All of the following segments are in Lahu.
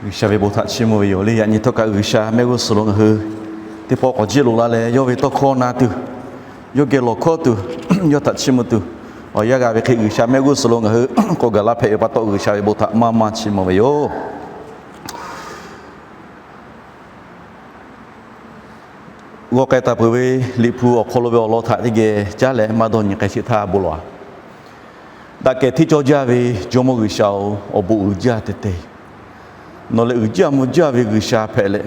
G'uiˬsha ve bon htaꞈ chiˇ mvuh ve yoˬ le. Yaꞈ nyi htawˇ kaꞈ G'uiˬsha mehˆ g'uˇ suhˍ lo ngaˬ hui teˇ pawˆ k'awꞈ jiˇ loꞈ la leh, yawˇ ve tawˇ hkawˇ na tuˬ, yawˇ geh lawˬ hkawˇ tuˬ, yawˇ htaꞈ chiˇ mvuh tuˬ, awˬ yanˇ g'a ve hk'e G'uiˬsha mehˆ g'uˇ suhˍ lo ngaˬ hui k'awꞈ gaˬ la hpehꞈ ve pa taw, G'uiˬsha ve bon htaꞈ maˇ maˇ chiˇ mvuh ve yoˬ. G'aw k'ai taˍ peuˬ ve Liꞈ hpu awˬ hk'aw lo ve awˬ lawn htaꞈ teˇ geh caˉ leh maˇ dawˇ nyi k'ai sheˍ htaˇ bon lawˬ-a. Daꞈ kehˬ hteˇ cawˇ jaˇ ve Jawˇmawˇ G'uiˬsha-oˬ, awˬ bon uiˍ jaˇ tehꞈ te. Nawˬ lehˬ uiˍ jaˇ mvuh jaˇ ve G'uiˬsha hpehꞈ leh,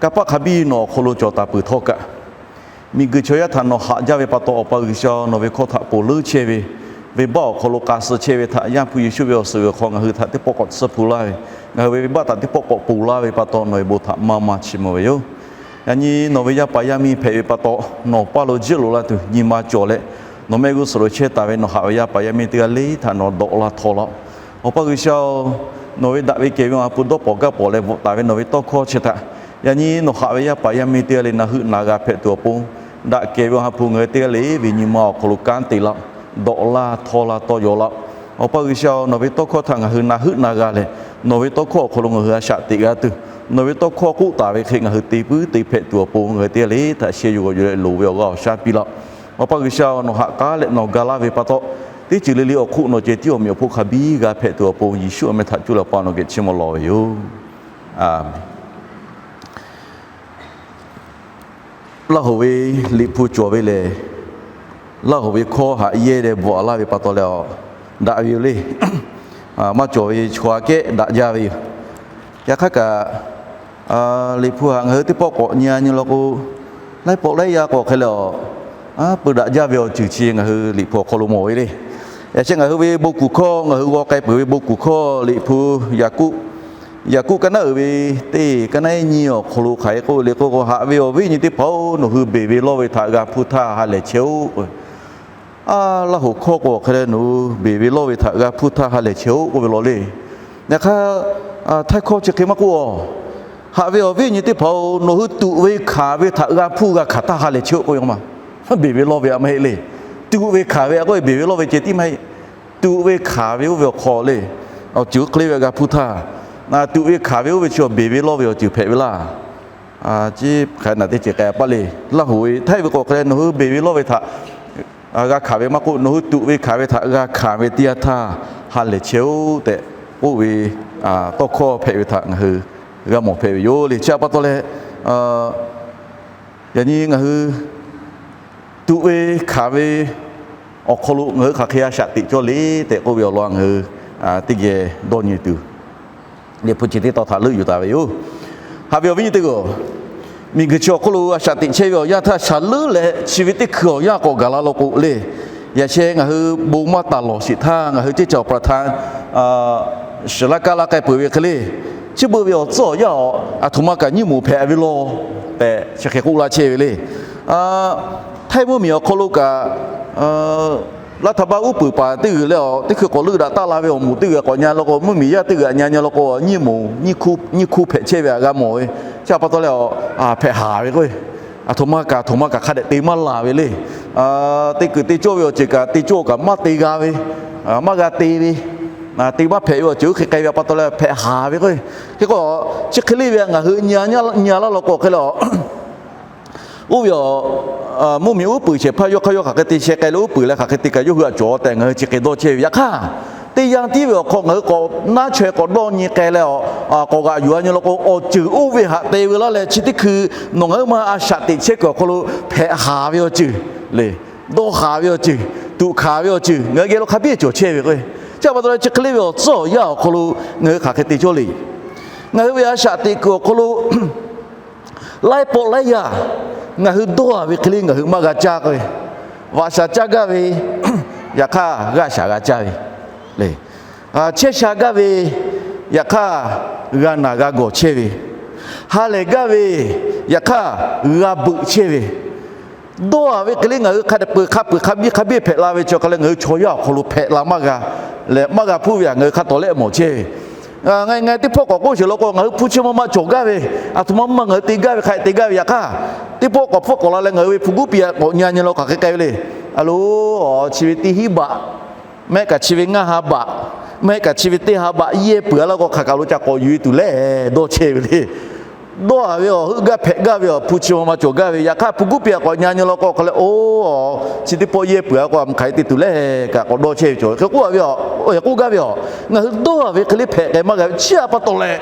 kanˇ paˆ hk'a biˇ nawˬ awˬ hk'aw lo cawˬ taˍ peuˬ htawˇ kaꞈ, miˬguiˬ chaw yaˇ htaꞈ nawˬ haꞈ jaˇ ve pa taw, Awˬ pa G'uiˬsha-oˬ, nawˬ ve hkawˇ htaꞈ ponˬ leuˉ chehˇ ve, venˇbaˆ awˬ hk'aw lo k'a suh chehˇ ve htaꞈ Yaˇ hpu Yeˍsuˆ ve awˬ suhˍ g'uiˬ hk'aw ngaˬ hui htaꞈ teˇ pawˆ k'awꞈ tsuhˇ hpu laˇ ve, ngaˬ hui ve venˇbaˆ htaꞈ teˇ pawˆ k'awꞈ ponˬ laˇ ve pa taw, nawˬ ve bon htaꞈ maˇ maˇ chiˇ mvuh ve yoˬ. Yaꞈ nyi nawˬ ve yaˇ paˍ yaˇ miˇ hpehꞈ ve pa taw, nawˬ paˇ lo jiˇ loꞈ la tuˬ nyi ma cawˬ leh, nawˬ mehˆ g'uˇ suhˍ lo chehˇ taˍ ve nawˬ haꞈ ve yaˇ paˍ yaˇ miˇ teˇ g'aˇ le htaꞈ nawˬ dawꞈ laˇ htaw laˇ-oˆ. Awˬ pa G'uiˬsha-oˬ, nawˬ ve daꞈ ve kehˬ ve Awˬ ha hpu dawˇ pawnˍ gaˇ pawnˍ leh bvuhꞈ taˍ ve nawˬ ve tawˇ hkawˇ chi htaꞈ, yaꞈ nyi nawˬ haꞈ ve yaˇ paˍ yaˇ miˇ teˇ g'aˇ le na heuˆ na g'a hpehꞈ tuˬ awˬ pon, daꞈ kehˬ ve Awˬ ha hpu ngaˬ hui teˇ g'aˇ le ve nyi ma awˬ hk'aw lo kanˉ te laˇ-oˆ. Dawꞈ laˇ htaw laˇ tawˇ yaw laˇ-oˆ. Awˬ pa G'uiˬsha-oˬ, nawˬ ve tawˇ hkawˇ htaꞈ ngaˬ hui na heuˆ na g'a leh, nawˬ ve tawˇ hkawˇ awˬ hk'aw lo ngaˬ hui a shaꞈ teꞈ g'a tuˬ, nawˬ ve tawˇ hkawˇ k'oˆ taˍ ve hk'e ngaˬ hui te puiˉ te hpehꞈ tuˬ awˬ pon, ngaˬ hui teˇ g'aˇ le htaꞈ sheh yuˬ g'awˬ yuˬ leh loˍ ve awˬ g'aˇ awˬ shaˉ piˇ laˇ-oˆ. Awˬ pa G'uiˬsha-oˬ, nawˬ haꞈ k'aˉ leh nawˬ ga laˇ ve pa taw, teˇ ceuˬ le le awˬ hk'oˆ nawˬ ceh tiˉ awˬ meꞈ awˬ hponˇ hk'a biˇ g'a hpehꞈ tuˬ awˬ pon, Yeˍsuˆ awˬ meh htaꞈ cuˇ leh Awˬ pa nawˬ geh chiˇ mvuh lawˬ ve yoˬ. Aˬ, Laˇ hoˍ ve Liꞈ hpu cawˬ ve lehˬ, Laˇ hoˍ ve hkawˇ haꞈ yehˇ leh bvuhꞈ laˇ ve pa taw leh, daꞈ ve yoˬ le. Maˇ cawˬ ve chaw aꞈ kehˉ daꞈ jaˇ ve yoˬ. Yaꞈ hk'aˇ kaꞈ, Liꞈ hpu haꞈ ngaˬ hui teˇ pawˆ k'awꞈ nyi a nyi law k'o, laiˉ pawˆ laiˉ yaˇ k'awꞈ hk'e leh, a, peu daꞈ jaˇ ve awˬ ceuˬ chi ngaˬ hui Liꞈ hpu awˬ hk'aw lo mawˬ ve le. Yaꞈ sheh ngaˬ hui ve bon kuˬ hkawˇ, ngaˬ hui g'aw k'ai peuˬ ve bon kuˬ hkawˇ Liꞈ hpu Yaˍkoˆ, Yaˍkoˆ kaˇ naˉ uiˍ ve teˇ kaˇ naˉ nyiˇ awˬ hk'aw lo hk'aˬ hk'e k'oˆ le k'o, Haꞈ ve awˬ viˉ nyi teˇ hpaˍ-oˬ, nawˬ hui beˬ ve lawˇ ve htaꞈ g'a hpuˇ htaˇ ha lehˬ chehˇ-oˆ k'o, a, Laˇ hoˍ hkawˇ k'o hk'e leh, nawˬ hui beˬ ve lawˇ ve htaꞈ g'a hpuˇ htaˇ ha lehˬ chehˇ-oˆ k'oˆ ve law le. Yaꞈ hk'aˇ, htaiˇ hkawˇ chi hk'e maˇ k'oˆ-oˬ. Haꞈ ve awˬ viˉ nyi teˇ hpaˍ-oˬ, nawˬ hui tuꞈ ve hkanˍ ve htaꞈ g'a hpuˇ g'a hkanˍ htaˇ ha lehˬ chehˇ-oˆ k'oˆ ve maˇ, beˬ ve lawˇ ve aꞈ maˇ heˆ le. Tuꞈ ve hkanˍ ve aꞈ k'oˆ ve beˬ ve lawˇ ve ceh tiˉ maˇ heˆ. Tuꞈ ve hkanˍ ve oˇ ve awˬ hk'aw le, awˬ ceuˬ oˇ hk'e le ve g'a hpuˇ htaˇ, tuꞈ ve hkanˍ ve oˇ ve chi awˬ beˬ ve lawˇ ve awˬ ceuˬ hpehꞈ ve laˇ. Chi hk'aˬ hk'e naˬ teˇ ceuˬ k'ai paˇ le. Laˇ hoˍ ve htaiˇ ve k'o hk'e leh, nawˬ hui beˬ ve lawˇ ve htaꞈ g'a hkanˍ ve maˇ k'oˆ, nawˬ hui tuꞈ ve hkanˍ ve htaꞈ g'a hkanˍ ve teˇ yanˇ htaˇ ha lehˬ chehˇ-oˆ tehꞈ k'oˆ ve tawˇ hkawˇ hpehꞈ ve htaꞈ ngaˬ hui g'a mawˬ hpehꞈ ve yoˬ le. Chi htaꞈ pa taw leh, yaꞈ nyi ngaˬ hui tuꞈ ve hkanˍ ve awˬ hk'aw lo ngaˬ hui hk'aˬ hk'e a shaꞈ teꞈ cawˇ le tehꞈ k'oˆ ve awˬ lawn ngaˬ hui teˇ geh dawˇ nyi tuˬ, Liꞈ hpu chi teˇ tawn htaꞈ leuˆ yuˬ taˍ ve yoˬ. Haꞈ ve awˬ viˉ nyi teˇ g'aˇ-oˬ, miˬguiˬ chi awˬ hk'oˆ lo a shaꞈ teꞈ chehˇ ve awˬ yanˇ htaˇ, shaˍ leuˉ leh chi ve teˇ hkui awˬ yanˇ k'awꞈ gaˬ la law k'o le, yaꞈ sheh ngaˬ hui bon maˇ taˍ lawˬ sheˍ htaˇ, ngaˬ hui ceˇ caˬ awˬ pa htaˇ shiˍ laˇ kaˇ laˇ k'ai peuˬ ve hk'e le, chi beuꞈ ve awˬ tcuhˉ awˬ yanˇ-oˬ, aˬ htoꞈ ma kaꞈ nyiˇ moˍ hpehꞈ ve law tehꞈ chi hk'e k'oˆ laˇ chehˇ ve le. Htaiˇ mvuhˇmiˬ awˬ hk'aw lo kaꞈ, laˇ htaꞈ baˆ uˉ peunˍ paˍ teˇ g'uiˬ leh, teˇ hkui k'awꞈ leuˆ daꞈ taˆ la ve awˬ moˍ teˇ g'uiˬ k'awꞈ nyi law k'o, mvuhˇmiˬ yaˇ teˇ g'uiˬ aꞈ nyi nyi law k'o, nyiˇ moˍ nyiˇ hkuˇ hpehꞈ chehˇ ve aꞈ g'a mawˬ ve. Chi htaꞈ pa taw leh, hpehꞈ haˍ ve k'o, aˬ htoꞈ ma kaꞈ aˬ htoꞈ ma kaꞈ hk'a dehꞈ te maˇ laˬ ve le. Teˇ kuiˬ te cawˇ ve awˬ ceuˬ kaꞈ te cawˇ kaꞈ maˇ te g'a ve, maˇ g'a te ve, te maˇ hpehꞈ ve awˬ ceuˬ oˇ hk'e k'ai ve pa taw leh hpehꞈ haˍ ve k'o, hk'e k'o, chi hk'e le ve ngaˬ hui nyi a laˇ law k'o hk'e le, oˇ ve a, mvuhˇmiˬ uˉ peunˍ shehˍ hpaˇ yawˇ hk'aˇ yawˇ hk'aˬ hk'e te sheh k'ai leh uˉ peunˍ leh hk'aˬ hk'e te kaꞈ yawˇ hui aꞈ cawˬ tehꞈ ngaˬ hui chi hk'e dawˇ chehˇ ve. Yaꞈ hk'aˇ, teˇ yanˇ tiˉ ve awˬ hk'aw ngaˬ hui k'awꞈ naˉ chaweh k'awꞈ dawˇ nyi k'ai leh, k'awꞈ g'aꞈ yuˬ a nyi law k'o, awˬ ceuˬ oˇ ve haꞈ te ve laˇ leh chi teˇ hkui nawˬ ngaˬ hui ma a shaꞈ teꞈ chehˇ kuiˬ awˬ hk'aw lo hpehꞈ haˍ ve awˬ ceuˬ le, dawˇ haˍ ve awˬ ceuˬ, tuꞈ hkanˍ ve awˬ ceuˬ ngaˬ hui geh lo hk'a biˇ cawˬ chehˇ ve k'o, chi htaꞈ pa taw leh chi hk'e le ve awˬ tcuhˉ awˬ yanˇ awˬ hk'aw lo ngaˬ hui hk'aˬ hk'e te cawˇ le. Ngaˬ hui ve a shaꞈ teꞈ kuiˬ awˬ hk'aw lo laiˉ pawˆ laiˉ yaˇ ngaˬ hui dawˇ a ve hk'e le ngaˬ hui maˇ g'a caˇ k'o, vaꞈ shaˍ caˇ gaˇ ve, yaꞈ hk'aˇ g'aˇ shaˍ g'a caˇ ve le. Chehˇ sha gaˇ ve, yaꞈ hk'aˇ g'a naˬ g'a gawˬ chehˇ ve, ha lehˬ gaˇ ve, yaꞈ hk'aˇ g'a beuꞈ chehˇ ve, dawˇ a ve hk'e le ngaˬ hui hk'a dehꞈ peuˬ hk'a peuˬ hk'a biˇ hk'a biˇ hpehꞈ la ve chi awˬ hk'a leh ngaˬ hui chaw yaˇ awˬ hk'aw lo hpehꞈ la maˇ g'a leh maˇ g'a hpuˇ ve htaꞈ ngaˬ hui hk'a tawˍ lehˆ mawˬ chehˇ ve. Ngaˬ ngaˬ teˇ hpawˇ k'awꞈ k'oˆ sheˍ law k'o, ngaˬ hui hpu chi ma ma cawˬ gaˇ ve, aˬ htoꞈ ma ma ngaˬ hui te gaˇ ve hk'a te gaˇ ve yaꞈ hk'aˇ, teˇ pawˆ k'awꞈ hpfuhˆ k'awꞈ la leh ngaˬ hui ve hpu guˉ pi aꞈ k'awꞈ nyi a nyi law k'aˬ hk'e k'ai ve le. A lo, chi ve teˇ hinˉ baꞈ, mehˆ kaꞈ chi ve ngaˇ ha baꞈ, Maˇ heˆ kaꞈ chi ve teˇ ha baꞈ yehˇ peuˬ-a laˇ k'o, hk'aˬ kaꞈ lo ca k'awꞈ yuˬ e tuˬ leh dawˇ chehˇ ve le. Dawˇ-a ve awˬ heuˆ gaˇ hpehꞈ gaˇ ve awˬ hpu chi ma ma cawˬ gaˇ ve, yaꞈ hk'aˇ hpu guˉ piˇ-a k'awꞈ nya nyi law k'o hk'a leh, oˇ, chi teˇ pawˆ yehˇ peuˬ-a k'o, a hk'aˬ hk'e te tuˬ leh kaꞈ k'awꞈ dawˇ chehˇ ve cawˬ ve hk'e k'oˆ-a ve, k'oˆ gaˇ ve a, ngaˬ hui dawˇ-a ve hk'e le hpehꞈ k'ai maˇ g'a ve, chi a pa taw leh,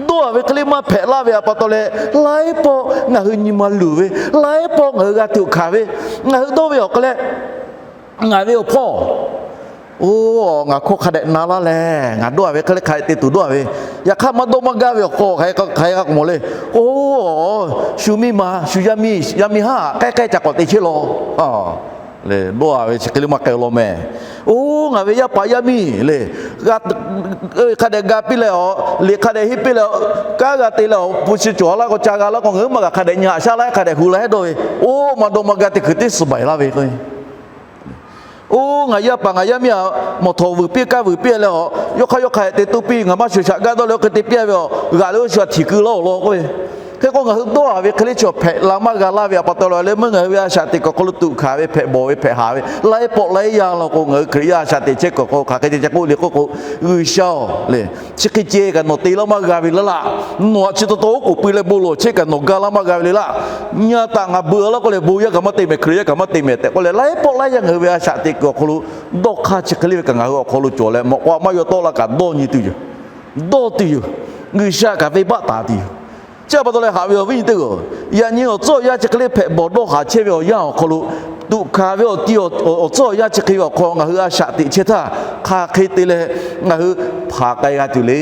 dawˇ-a ve hk'e le maˇ hpehꞈ laˇ ve a pa taw leh, laiˉ pawˆ ngaˬ hui nyi ma luˬ ve, laiˉ pawˆ ngaˬ hui g'a tuꞈ hkanˍ ve, ngaˬ hui dawˇ ve awˬ hk'e leh, ngaˬ ve awˬ hpawˇ, oˇ, ngaˬ hkawˇ hk'a dehꞈ na laˇ leh, ngaˬ dawˇ-a ve hk'e le hk'a dehꞈ te tuˬ dawˇ-a ve, yaꞈ hk'aˇ maˇ dawˇ maˇ gaˇ ve awˬ hk'aw hk'aˬ hk'e k'oˆ mawˬ le. Oˇ, shu miˇ ma, shu yaˇ miˇ, yaˇ miˇ haˉ k'ehˉ k'ehˉ ca k'awꞈ te chehˇ law. Dawˇ-a ve chi hk'e le maˇ k'ai law mehˍ. Oˇ, ngaˬ ve yaˇ paˍ yaˇ miˇ le, hk'a dehꞈ ga piˇ leh a, liꞈ hk'a dehꞈ henˇ piˇ leh, kanˉ g'a te leh a, hpu shi cawˬ laˇ k'o, ca g'a laˇ k'o, ngaˬ hui maˇ g'a hk'a dehꞈ nyi haꞈ shaˉ laˇ hk'a dehꞈ hu laˇ hehˉ dawˇ ve, oˇ, maˇ dawˇ maˇ gaˇ teˇ hkui tiˉ suh baiˬ laˇ ve k'o, oˇ, ngaˬ yaˇ paˍ ngaˬ yaˇ miˇ-a, mawˬ htawˍ vuiˬ piˇ kaˇ vuiˬ piˇ leh a, yawˇ hk'aˇ yawˇ hk'a hehꞈ te toˇ piˇ, ngaˬ maˇ shuˍ shaꞈ gaˇ dawˇ leh oˇ hk'e te piˇ-a ve a, g'aꞈ leh oˇ shu a htiˍ keu laˇ-oˬ law k'oˆ ve. Hk'e k'o, ngaˬ hui dawˇ-a ve hk'e le chi awˬ hpehꞈ la maˇ g'a laˇ ve a pa taw leh, leh meuˇ ngaˬ hui ve a shaꞈ teꞈ kuiˬ awˬ hk'aw lo tuꞈ hkanˍ ve, hpehꞈ bawˬ ve, hpehꞈ haˍ ve, laiˉ pawˆ laiˉ yaˇ law k'o, ngaˬ hui Hkriꞈ yaˇ a shaꞈ teꞈ chehˇ kuiˬ awˬ hk'aw lo hk'aˬ hk'e te ca k'oˆ le k'oˆ k'o, G'uiˬsha-oˬ le, chi hk'e ceh kaꞈ nawˬ te laˇ maˇ g'a ve laˇ laˇ. Nawˬ htaꞈ chi taw taw oˉ k'oˍ pui leh bon lawˬ chehˇ kaꞈ nawˬ ga laˇ maˇ g'a ve le laˇ. Nyi taꞈ ngaˬ beuꞈ-a laˇ k'oˆ leh, bon yaˇ kaꞈ maˇ te mehˍ, Hkriꞈ yaˇ kaꞈ maˇ te mehˍ tehꞈ k'oˆ leh, laiˉ pawˆ laiˉ yaˇ ngaˬ hui ve a shaꞈ teꞈ kuiˬ awˬ hk'aw lo dawˇ hk'aˇ chi hk'e le ve kaꞈ ngaˬ hui awˬ hk'aw lo cawˬ leh, mawꞈ k'aw maˇ yaw tawˆ la kaꞈ dawˇ nyi tuˬ yoˬ. Dawˇ tuˬ yoˬ. G'uiˬsha kaꞈ venˇbaˆ taˍ tuˬ yoˬ. Chi a pa taw leh haꞈ ve awˬ viˉ nyi teˇ g'aˇ, yaꞈ nyi awˬ tcuhˉ awˬ yanˇ chi hk'e le hpehꞈ bawˬ dawˇ haˍ chehˇ ve awˬ yanˇ awˬ hk'aw lo, tuꞈ hkanˍ ve awˬ ti awˬ tcuhˉ awˬ yanˇ chi hk'e ve awˬ hk'aw ngaˬ hui a shaꞈ teꞈ chehˇ htaˇ, hk'aˬ hk'e te leh ngaˬ hui hpanˍ k'ai g'a tuˬ le.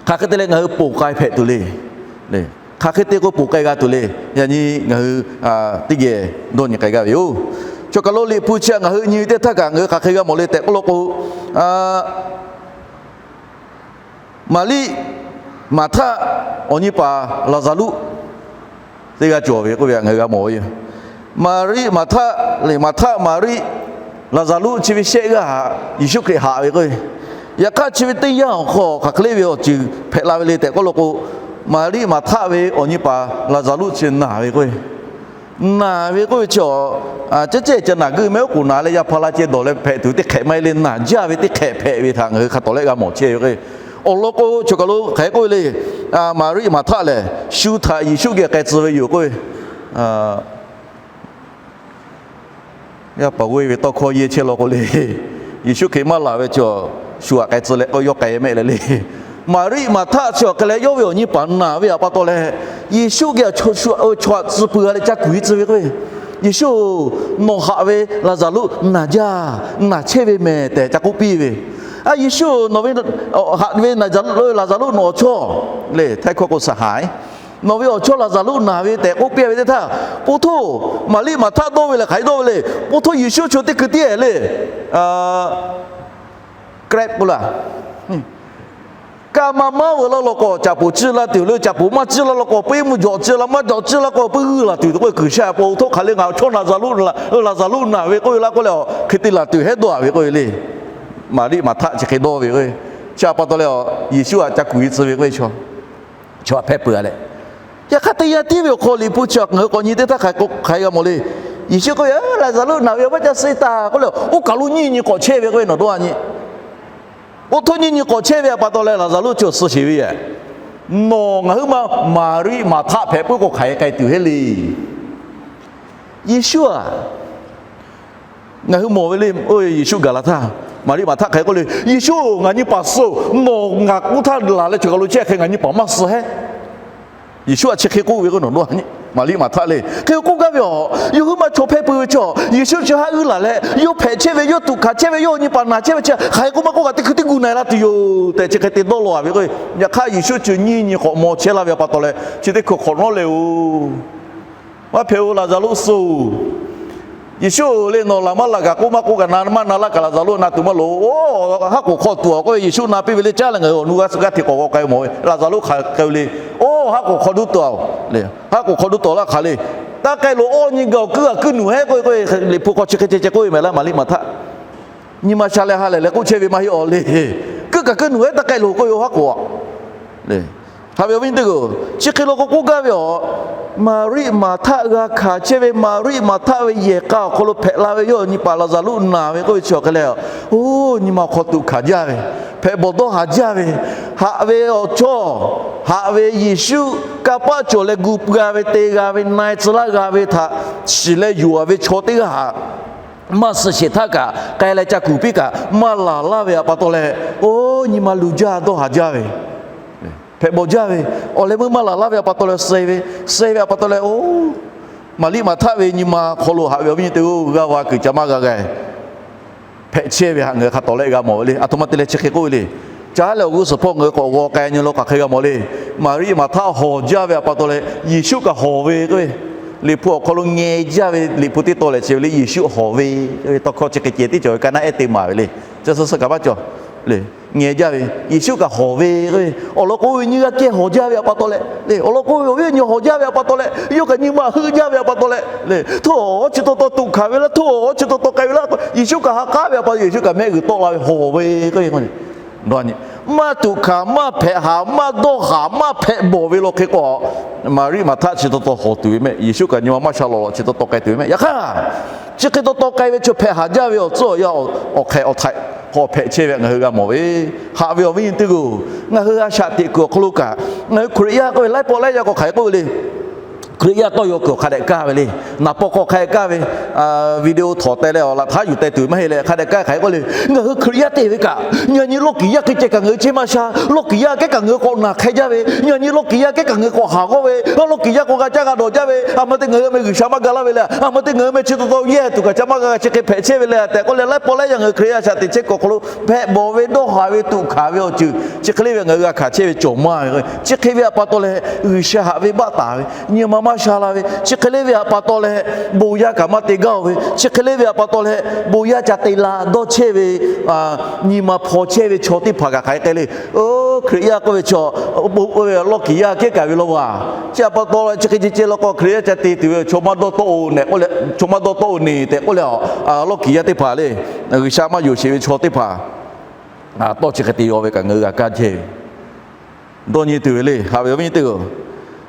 Hk'aˬ hk'e te leh ngaˬ hui ponˬ k'ai hpehꞈ tuˬ le. Hk'aˬ hk'e te k'o ponˬ k'ai g'a tuˬ le. Yaꞈ nyi ngaˬ hui teˇ geh dawˇ nyi k'ai gaˇ ve yoˬ. Chaw kaˬ lo Liꞈ hpu chi htaꞈ ngaˬ hui nyi ve teˇ htaˇ kaꞈ ngaˬ hui hk'aˬ hk'e g'a mawˬ le tehꞈ k'oˆ law k'o, Maˍriˆ Maˍhtaˆ awˬ nyi paˍ Laˍzaˍruˆ teˇ g'aˇ cawˬ ve k'oˆ ve htaꞈ ngaˬ hui g'a mawˬ ve yoˬ. Maˍriˆ Maˍhtaˆ le, Maˍhtaˆ Maˍriˆ, Laˍzaˍruˆ chi ve shehˆ g'aˇ htaꞈ Yeˍsuˆ Hkriꞈ haꞈ ve k'o, yaꞈ hk'aˇ chi ve teˇ yanˇ awˬ hk'aw hk'aˬ hk'e le ve awˬ ceuˬ hpehꞈ la ve le tehꞈ k'oˆ law k'o, Maˍriˆ Maˍhtaˆ ve awˬ nyi paˍ Laˍzaˍruˆ chi naˬ ve k'o, naˬ ve k'oˆ ve chi a, cehˇ cehˇ ca naˬ g'euˆ mehˆ oˉ k'oˍ naˬ leh yaˇ hpaˇ la ceh dawˬ leh hpehꞈ tuˬ teˇ hk'ehꞈ maˇ heˆ le, naˬ jaˇ ve teˇ hk'ehꞈ hpehꞈ ve htaꞈ ngaˬ hui hk'a tawˍ lehˆ g'a mawˬ chehˇ ve k'o, awˬ lawn k'o, chaw kaˬ lo hk'aˬ hk'e k'oˆ ve le, Maˍriˆ Maˍhtaˆ lehˬ shu htaꞈ Yeˍsuˆ geh k'ai tcuh ve yoˬ k'oˆ ve, yaˇ paˍ g'oˇ e ve tawˇ hkawˇ yehˇ chehˇ law k'o le, Yeˍsuˆ Hkriꞈ maˇ laˬ ve chi a, shu htaꞈ k'ai tcuh leh k'o yawˇ k'ai mehˆ leh le. Maˍriˆ Maˍhtaˆ chi awˬ hk'e leh yawˇ ve awˬ nyi paˍ naˬ ve htaꞈ pa taw leh, Yeˍsuˆ geh chaw htaꞈ tcuh peuˬ-a leh ca kuˬ e tcuh ve k'o, Yeˍsuˆ-oˬ, nawˬ haꞈ ve Laˍzaˍruˆ naˬ jaˇ, naˬ chehˇ ve mehˍ tehꞈ ca k'oˆ piˇ ve. A Yeˍsuˆ-oˬ, nawˬ ve haꞈ ve Laˍzaˍruˆ nawˬ awˬ chawˇ le, htaiˇ hkawˇ k'o saˍ haˍ, nawˬ ve awˬ chawˇ Laˍzaˍruˆ naˬ ve tehꞈ k'oˆ piˇ ve teˇ htaˇ, po htoˇ Maˍriˆ Maˍhtaˆ dawˇ ve lehˬ hk'aˬ hk'e dawˇ ve le. Po htoˇ Yeˍsuˆ chaw teˇ hkui tiˉ-e le, k'raˆ k'oˆ laˇ, kaˇ ma maˇ veuˬ laˇ law k'o, caꞈ poˍ ciˇ la tuˬ le, caꞈ poˍ maˇ ciˇ la law k'o, puiˉ mvuhˇ jawꞈ ciˇ la, maˇ jawꞈ ciˇ la k'o, puiˉ g'uiˇ laˬ tuˬ k'oˆ ve kuiˬ shaˆ po, po htoˇ hk'aˬ le, ngaˬ awˬ chawˇ Laˍzaˍruˆ, Laˍzaˍruˆ naˬ ve k'oˆ ve laˇ k'oˆ leh, hk'e te laˬ tuˬ hehˉ dawˇ-a ve k'oˆ ve le. Maˍriˆ Maˍhtaˆ chi hk'e dawˇ ve k'o, chi htaꞈ pa taw leh Yeˍsuˆ htaꞈ ca kuˬ e tcuh ve k'o, chaw htaꞈ hpehˇ peuˬ-a leh, yaꞈ hk'aˇ teˇ yanˇ tiˉ ve awˬ hk'aw Liꞈ hpu chi ngaˬ hui k'awꞈ nyi teˇ htaˇ hk'aˬ hk'e g'a mawˬ le. Yeˍsuˆ k'oˆ ve, Laˍzaˍruˆ naˬ ve awˬ maˇ ca suh taˍ k'oˆ leh, oˇ kaˬ lo nyiˇ nyi k'awꞈ chehˇ ve k'oˆ ve nawˬ dawˇ-a nyi. Oˇ htoˇ nyiˇ nyi k'awꞈ chehˇ ve htaꞈ pa taw leh Laˍzaˍruˆ chi awˬ suh sheˍ ve yoˬ. Nawˬ ngaˬ huiˉ ma Maˍriˆ Maˍhtaˆ hpehꞈ puiˉ k'o hk'aˬ hk'e k'ai tuˬ heˆ le. Yeˍsuˆ-aˬ, ngaˬ hui mawˬ ve le. Oˇ Yeˍsuˆ gaˬ la htaˇ, Maˍriˆ Maˍhtaˆ hk'aˬ hk'e k'oˆ le, Yeˍsuˆ-oˬ, ngaˬ nyi paˍ suh-oˬ, nawˬ ngaˬ k'oˆ htaˇ laˬ leh chaw kaˬ lo chehˇ hk'e ngaˬ nyi paˍ maˇ suh hehˉ. Yeˍsuˆ-aˬ chi hk'e k'oˆ ve k'o nawˬ dawˇ-a nyi. Maˍriˆ Maˍhtaˆ le, hk'e k'oˆ gaˇ ve a, yawˇ huiˉ ma chaw hpehˇ peuˬ ve chaw, Yeˍsuˆ chi haˆ g'uiˇ laˬ leh yawˇ hpehꞈ chehˇ ve, yawˇ tuꞈ hkanˍ chehˇ ve, yawˇ awˬ nyi paˍ naˬ chehˇ ve chi hk'aˬ hk'e k'oˆ maˇ k'oˆ kaꞈ teˇ hkui tiˉ gu na-e la tuˬ yoˬ tehꞈ chi hk'e te dawˇ law-a ve k'o, yaꞈ hk'aˇ Yeˍsuˆ chi nyiˇ nyi k'awꞈ maw chehˇ laˇ ve htaꞈ pa taw leh chi teˇ hkui hk'awꞈ nawˉ leh-oˬ, maˇ hpehꞈ-oˬ, Laˍzaˍruˆ suh-oˬ. Yeˍsuˆ le, nawˬ laˬ maˇ laˬ kaꞈ k'oˆ maˇ k'oˆ kaꞈ na maˇ na laˇ kaꞈ Laˍzaˍruˆ na tuˬ maˇ loˍ. Oˇ, haˉ k'oˍ hk'aw tuˬ-a k'oˆ ve Yeˍsuˆ na piˇ ve le, caˉ leh ngaˬ hui awˬ nu g'aˇ suh g'aˇ hteꞈ k'awꞈ g'aw k'ai mawˬ ve Laˍzaˍruˆ hk'aˬ k'ai ve le. Oˇ, haˉ k'oˍ hk'aw duˇ tawˍ-a le. Haˉ k'oˍ hk'aw duˇ tawˍ laˇ hk'aˬ le. Taˇ k'ai loˬ, awˇ nyi gaˬ-oˬ, kuiˉ g'a kuiˉ nuˬ hehˉ k'oˆ ve k'o, Liꞈ hpu hk'aw chi hk'e ceh ceh k'oˆ ve mehˍ laˇ Maˍriˆ Maˍhtaˆ. Nyi ma sha leh ha lehˬ leh k'oˆ chehˇ ve maˇ heˆ-aˬ le. Kuiˉ kaꞈ kuiˉ nuˬ hehˉ taˇ k'ai loˬ k'oˆ ve, oˇ haˉ k'oˍ-a le. Haꞈ ve awˬ viˉ teˇ g'aˇ-oˬ, chi hk'e law k'o k'oˆ gaˇ ve a, Maˍriˆ Maˍhtaˆ g'a hkanˍ chehˇ ve, Maˍriˆ Maˍhtaˆ ve yehˬ k'a awˬ hk'aw lo hpehꞈ la ve yawˇ nyi paˍ Laˍzaˍruˆ naˬ ve k'oˆ ve chi awˬ hk'e leh, oˇ nyi ma awˬ hk'aw tuꞈ hkanˍ jaˇ ve, hpehꞈ bawˬ dawˇ haˍ jaˇ ve, haꞈ ve awˬ chawˇ, haꞈ ve Yeˍsuˆ kanˇ paˆ cawˬ leh gu g'a ve, te g'a ve, na-e tcuh laˇ g'a ve htaꞈ shiˍ leh yuˬ-a ve chaw teˇ g'aˇ htaꞈ maˇ suh sheˍ htaˇ kaꞈ k'ai leh ca kuˬ piˇ kaꞈ maˇ laˬ laˇ ve htaꞈ pa taw leh, oˇ nyi ma luˬ jaˇ dawˇ haˍ jaˇ ve, hpehꞈ bawˬ jaˇ ve, awˬ leh meuˇ maˇ laˬ laˇ ve htaꞈ pa taw leh suh-e ve, suh-e ve htaꞈ pa taw leh, oˇ, Maˍriˆ Maˍhtaˆ ve nyi ma hk'aw lo haꞈ ve awˬ viˉ nyi teˇ g'aˇ g'a va kuiˬ ca maˇ g'a g'a hpehꞈ chehˇ ve htaꞈ ngaˬ hui hk'a tawˍ leh g'a mawˬ ve le. Aˬ htoꞈ ma te leh chi hk'e k'oˆ ve le. Caˉ leh awˬ g'uˇ suhˍ hpawˇ ngaˬ hui k'awꞈ g'aw k'ai nyi lo k'aˬ hk'e g'a mawˬ le. Maˍriˆ Maˍhtaˆ hawˬ jaˇ ve htaꞈ pa taw leh Yeˍsuˆ kaꞈ hawˬ ve k'oˆ ve, Liꞈ hpu awˬ hk'aw lo ngeh jaˇ ve Liꞈ hpu teˇ tawn lehˬ chi ve le, Yeˍsuˆ hawˬ ve k'oˆ ve tawˇ hkawˇ chi hk'e ceh tiˉ cawˬ ve ka naˆ ehˉ te maˍ ve le. Chi suh suh kaꞈ maˇ cawˬ le. Ngeh jaˇ ve Yeˍsuˆ kaꞈ hawˬ ve k'oˆ ve, awˬ lawn k'o ve nyi g'a kehˬ hawˬ jaˇ ve htaꞈ pa taw leh le, awˬ lawn k'o ve awˬ viˉ awˬ nyi hawˬ jaˇ ve htaꞈ pa taw leh, yawˇ kaꞈ nyi ma heuˆ jaˇ ve htaꞈ pa taw leh le, htoˇ awˬ chi taw taw tuꞈ hkanˍ ve laˇ, htoˇ awˬ chi taw taw k'ai ve laˇ, Yeˍsuˆ kaꞈ ha k'aˉ ve htaꞈ pa taw Yeˍsuˆ kaꞈ mehˆ g'uiˬ tawˆ la ve hawˬ ve k'oˆ ve, maˇ tuꞈ hkanˍ, maˇ hpehꞈ haˍ, maˇ dawˇ haˍ, maˇ hpehꞈ bawˬ ve law hk'e k'o, Maˍriˆ Maˍhtaˆ chi taw taw hawˬ tuˬ ve mehˆ, Yeˍsuˆ kaꞈ nyi ma maˇ sha lawˬ chi taw taw k'ai tuˬ ve mehˆ. Yaꞈ hk'aˇ, chi hk'e taw taw k'ai ve chaw hpehꞈ haˍ jaˇ ve awˬ tcuhˉ awˬ yanˇ awˬ hk'ehꞈ awˬ htaiꞈ hk'aw hpehꞈ chehˇ ve htaꞈ ngaˬ hui g'a mawˬ ve, haꞈ ve awˬ viˉ nyi teˇ g'aˇ-oˬ, ngaˬ hui a shaꞈ teꞈ kuiˬ awˬ hk'aw lo kaꞈ ngaˬ hui Hkriꞈ yaˇ k'oˆ ve laiˉ pawˆ laiˉ yaˇ k'awꞈ hk'aˬ hk'e k'oˆ ve le. Hkriꞈ yaˇ tawˇ yaw kuiˬ awˬ hk'a dehꞈ kaˇ ve le. Naˍ paw hk'aw hk'a dehꞈ kaˇ ve, video htawnˍ teh leh awˬ laꞈ htaˉ yuˬ teh tuˬ ve maˇ heˆ leh hk'a dehꞈ kaˇ ve hk'aˬ hk'e k'oˆ le. Ngaˬ hui Hkriꞈ yaˇ te ve kaꞈ, yaꞈ nyi lawˇ kiˍ yaˇ hk'e ceh kaꞈ ngaˬ hui chehˇ maˇ sha. Lawˇ kiˍ yaˇ kehˉ kaꞈ ngaˬ hui k'awꞈ naˬ hk'e jaˇ ve, yaꞈ nyi lawˇ kiˍ yaˇ kehˉ kaꞈ ngaˬ hui k'awꞈ haˍ g'awˇ ve, lawˇ kiˍ yaˇ k'awꞈ g'a caˇ g'a dawˬ jaˇ ve, a ma te ngaˬ hui meh G'uiˬsha maˇ ga laˇ ve le, a ma te ngaˬ hui meh chi taw taw yehˇ tuˬ kaꞈ ca maˇ g'a g'a chi hk'e hpehꞈ chehˇ ve le tehꞈ k'oˆ leh, laiˉ pawˆ laiˉ yaˇ ngaˬ hui Hkriꞈ yaˇ a shaꞈ teꞈ chehˇ kuiˬ awˬ hk'aw lo hpehꞈ bawˬ ve, dawˇ haˍ ve, tuꞈ hkanˍ ve awˬ ceuˬ chi hk'e le ve ngaˬ hui g'a hkanˍ chehˇ ve cawˬ maˇ ve. Chi hk'e ve htaꞈ pa taw leh G'uiˬsha haꞈ ve baˆ taˍ ve, nyi ma maˇ sha la ve, chi hk'e le ve htaꞈ pa taw leh bon yaˇ kaꞈ maˇ te gaˇ-oˬ ve, chi hk'e le ve htaꞈ pa taw leh bon yaˇ ca te la dawˇ chehˇ ve, nyi ma hpaw chehˇ ve chaw teˇ hpaˍ kaꞈ hk'aˬ hk'e te le. Hkriꞈ yaˇ k'oˆ ve chaw, bon k'oˆ ve lawˇ kiˍ yaˇ kehˉ kaꞈ ve law vaˬ. Chi htaꞈ pa taw leh chi hk'e ceh ceh law k'o Hkriꞈ yaˇ ca te tuˬ ve chaw maˇ dawˇ tawˆ-oˬ nehˬ k'oˆ leh, chaw maˇ dawˇ tawˆ-oˬ nehˬ tehꞈ k'oˆ leh, lawˇ kiˍ yaˇ teˇ hpaˍ le, G'uiˬsha maˇ yonˍ sheˍ ve chaw teˇ hpaˍ tawˇ chi hk'e te yaw ve kaꞈ ngaˬ hui g'a kaˇ chehˇ ve dawˇ nyi tuˬ ve le. Haꞈ ve awˬ viˉ nyi teˇ hpaˍ-oˬ,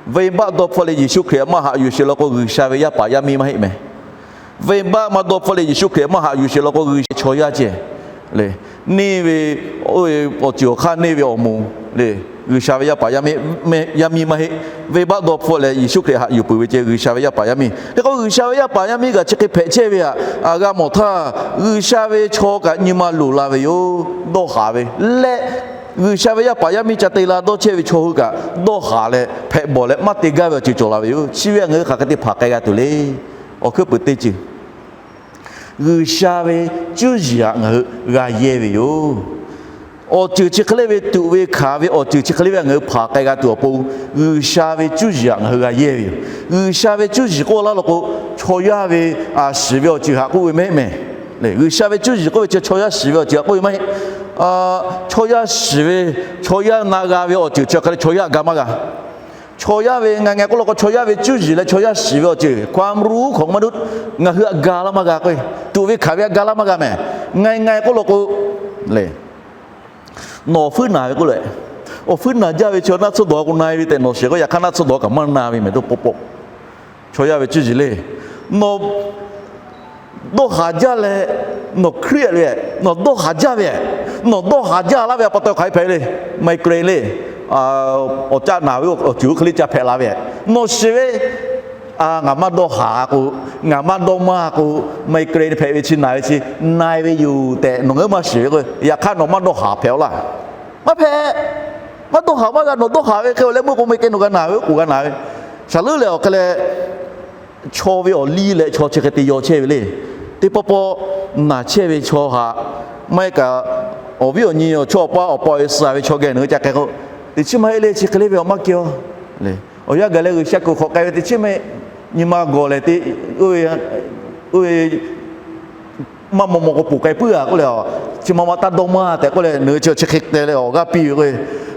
venˇbaˆ dawˇ hpfuhˆ leh Yeˍsuˆ Hkriꞈ maˇ haꞈ yuˬ sheˍ law k'o G'uiˬsha ve yaˇ paˍ yaˇ miˇ maˇ heˆ meh. Venˇbaˆ maˇ dawˇ hpfuhˆ leh Yeˍsuˆ Hkriꞈ maˇ haꞈ yuˬ sheˍ law k'o G'uiˬsha chaw yaˇ ceh le, neˇ ve awˬ ceuˬ awˬ hk'aˇ neˇ ve awˬ moˍ le, G'uiˬsha ve yaˇ paˍ yaˇ miˇ maˇ heˆ. Venˇbaˆ dawˇ hpfuhˆ leh Yeˍsuˆ Hkriꞈ haꞈ yuˬ peuˬ ve ceh G'uiˬsha ve yaˇ paˍ yaˇ miˇ. Hk'e k'o G'uiˬsha ve yaˇ paˍ yaˇ miˇ kaꞈ chi hk'e hpehꞈ chehˇ ve htaꞈ g'a mawˬ htaˇ, G'uiˬsha ve chaw kaꞈ nyi ma luˬ la ve yoˬ. Dawˇ haˍ ve leh, G'uiˬsha ve yaˇ paˍ yaˇ miˇ ca te la dawˇ chehˇ ve chaw hui kaꞈ dawˇ haˍ leh hpehꞈ bawˬ leh maˇ te gaˇ ve awˬ ceuˬ cawˬ la ve yoˬ. Chi ve htaꞈ ngaˬ hui hk'aˬ hk'e te hpanˍ k'ai g'a tuˬ le. Awˬ hkuiˉ puiˍ teˇ ceuˬ, G'uiˬsha ve cuˇ yiˍ htaꞈ ngaˬ hui g'a yehˇ ve yoˬ. Awˬ ceuˬ chi hk'e le ve tuꞈ ve hkanˍ ve awˬ ceuˬ chi hk'e le ve htaꞈ ngaˬ hui hpanˍ k'ai g'a tuˬ awˬ pon, G'uiˬsha ve cuˇ yiˍ htaꞈ ngaˬ hui g'a yehˇ ve yoˬ. G'uiˬsha ve cuˇ yiˍ k'oˆ laˇ law k'o, chaw yaˇ ve shiˍ ve awˬ ceuˬ htaꞈ k'oˆ ve maˇ heˆ meh. G'uiˬsha ve cuˇ yiˍ k'oˆ ve chi chaw yaˇ shiˍ ve awˬ ceuˬ htaꞈ k'oˆ ve maˇ heˆ. Chaw yaˇ shiˍ ve, chaw yaˇ na g'a ve awˬ ceuˬ chi hk'e le chaw yaˇ g'a maˇ g'a. Chaw yaˇ ve ngaˬ ngaˬ k'oˆ law k'o chaw yaˇ ve cuˇ yiˍ leh chaw yaˇ shiˍ ve awˬ ceuˬ ความรู้ของมนุษย์ ngaˬ hui htaꞈ ga laˇ maˇ g'a k'o, tuꞈ ve hkanˍ ve htaꞈ ga laˇ maˇ g'a meh. Ngaˬ ngaˬ k'oˆ law k'o le, nawˬ awˬ hpuiˉ naˬ ve k'oˆ leh, awˬ hpuiˉ naˬ jaˇ ve chi naˆ tsuhˇ dawˬ k'o na-e ve tehꞈ nawˬ shiˍ k'o, yaꞈ hk'aˇ naˆ tsuhˇ dawˬ kaꞈ maˇ na ve mehˬ dawˇ pawˆ pawˆ. Chaw yaˇ ve cuˇ yiˍ le, nawˬ dawˇ haˍ jaˇ leh, nawˬ เครียด ve, nawˬ dawˇ haˍ jaˇ ve, nawˬ dawˇ haˍ jaˇ laˇ ve htaꞈ pa taw hk'aˬ hk'e hpehꞈ le. ไมเกรน le, awˬ caˆ naˬ ve awˬ ceuˬ oˇ hk'e le ca hpehꞈ la ve, nawˬ shiˍ ve, ngaˬ maˇ dawˇ haˍ k'o, ngaˬ maˇ dawˇ maˇ k'o, ไมเกรน hpehꞈ ve chi naˬ ve chi na-e ve yoˬ tehꞈ nawˬ ngaˬ hui maˇ shiˍ ve k'o, yaꞈ hk'aˇ nawˬ maˇ dawˇ haˍ hpehꞈ-aw laˇ. Maˇ hpehꞈ. Maˇ dawˇ haˍ maˇ g'a. Nawˬ dawˇ haˍ ve hk'e awˬ leh meuˇ k'o ไมเกรน nawˬ g'a naˬ ve, oˉ k'oˍ g'a naˬ ve. Shaˍ leuˉ leh awˬ hk'e leh chaw ve awˬ liˇ leh chaw chi hk'e te yaw chehˇ ve le. Teˇ pawˆ pawˆ naˬ chehˇ ve chaw htaꞈ maˇ heˆ kaꞈ, awˬ viˉ awˬ nyi awˬ chawˇ awˬ paˇ awˬ pa awˬ e suh ve chaw geh nawˬ hui ca k'ai k'o, teꞈ chiˉ maˇ heˆ le, chi hk'e le ve awˬ maˇ keh-aw le. Awˬ yanˇ gaˬ leh G'uiˬsha kuiˬ hk'awꞈ k'ai ve teꞈ chiˉ maˇ heˆ. Nyi ma gawˬ lehˬ te, oˇ ve maˇ maw maw k'o ponˬ k'ai puiˉ-a k'oˆ leh, chi ma ma taˇ dawˇ maˇ tehꞈ k'oˆ leh, nawˬ hui chi chi hk'e te leh awˬ g'aˇ piˇ ve k'o,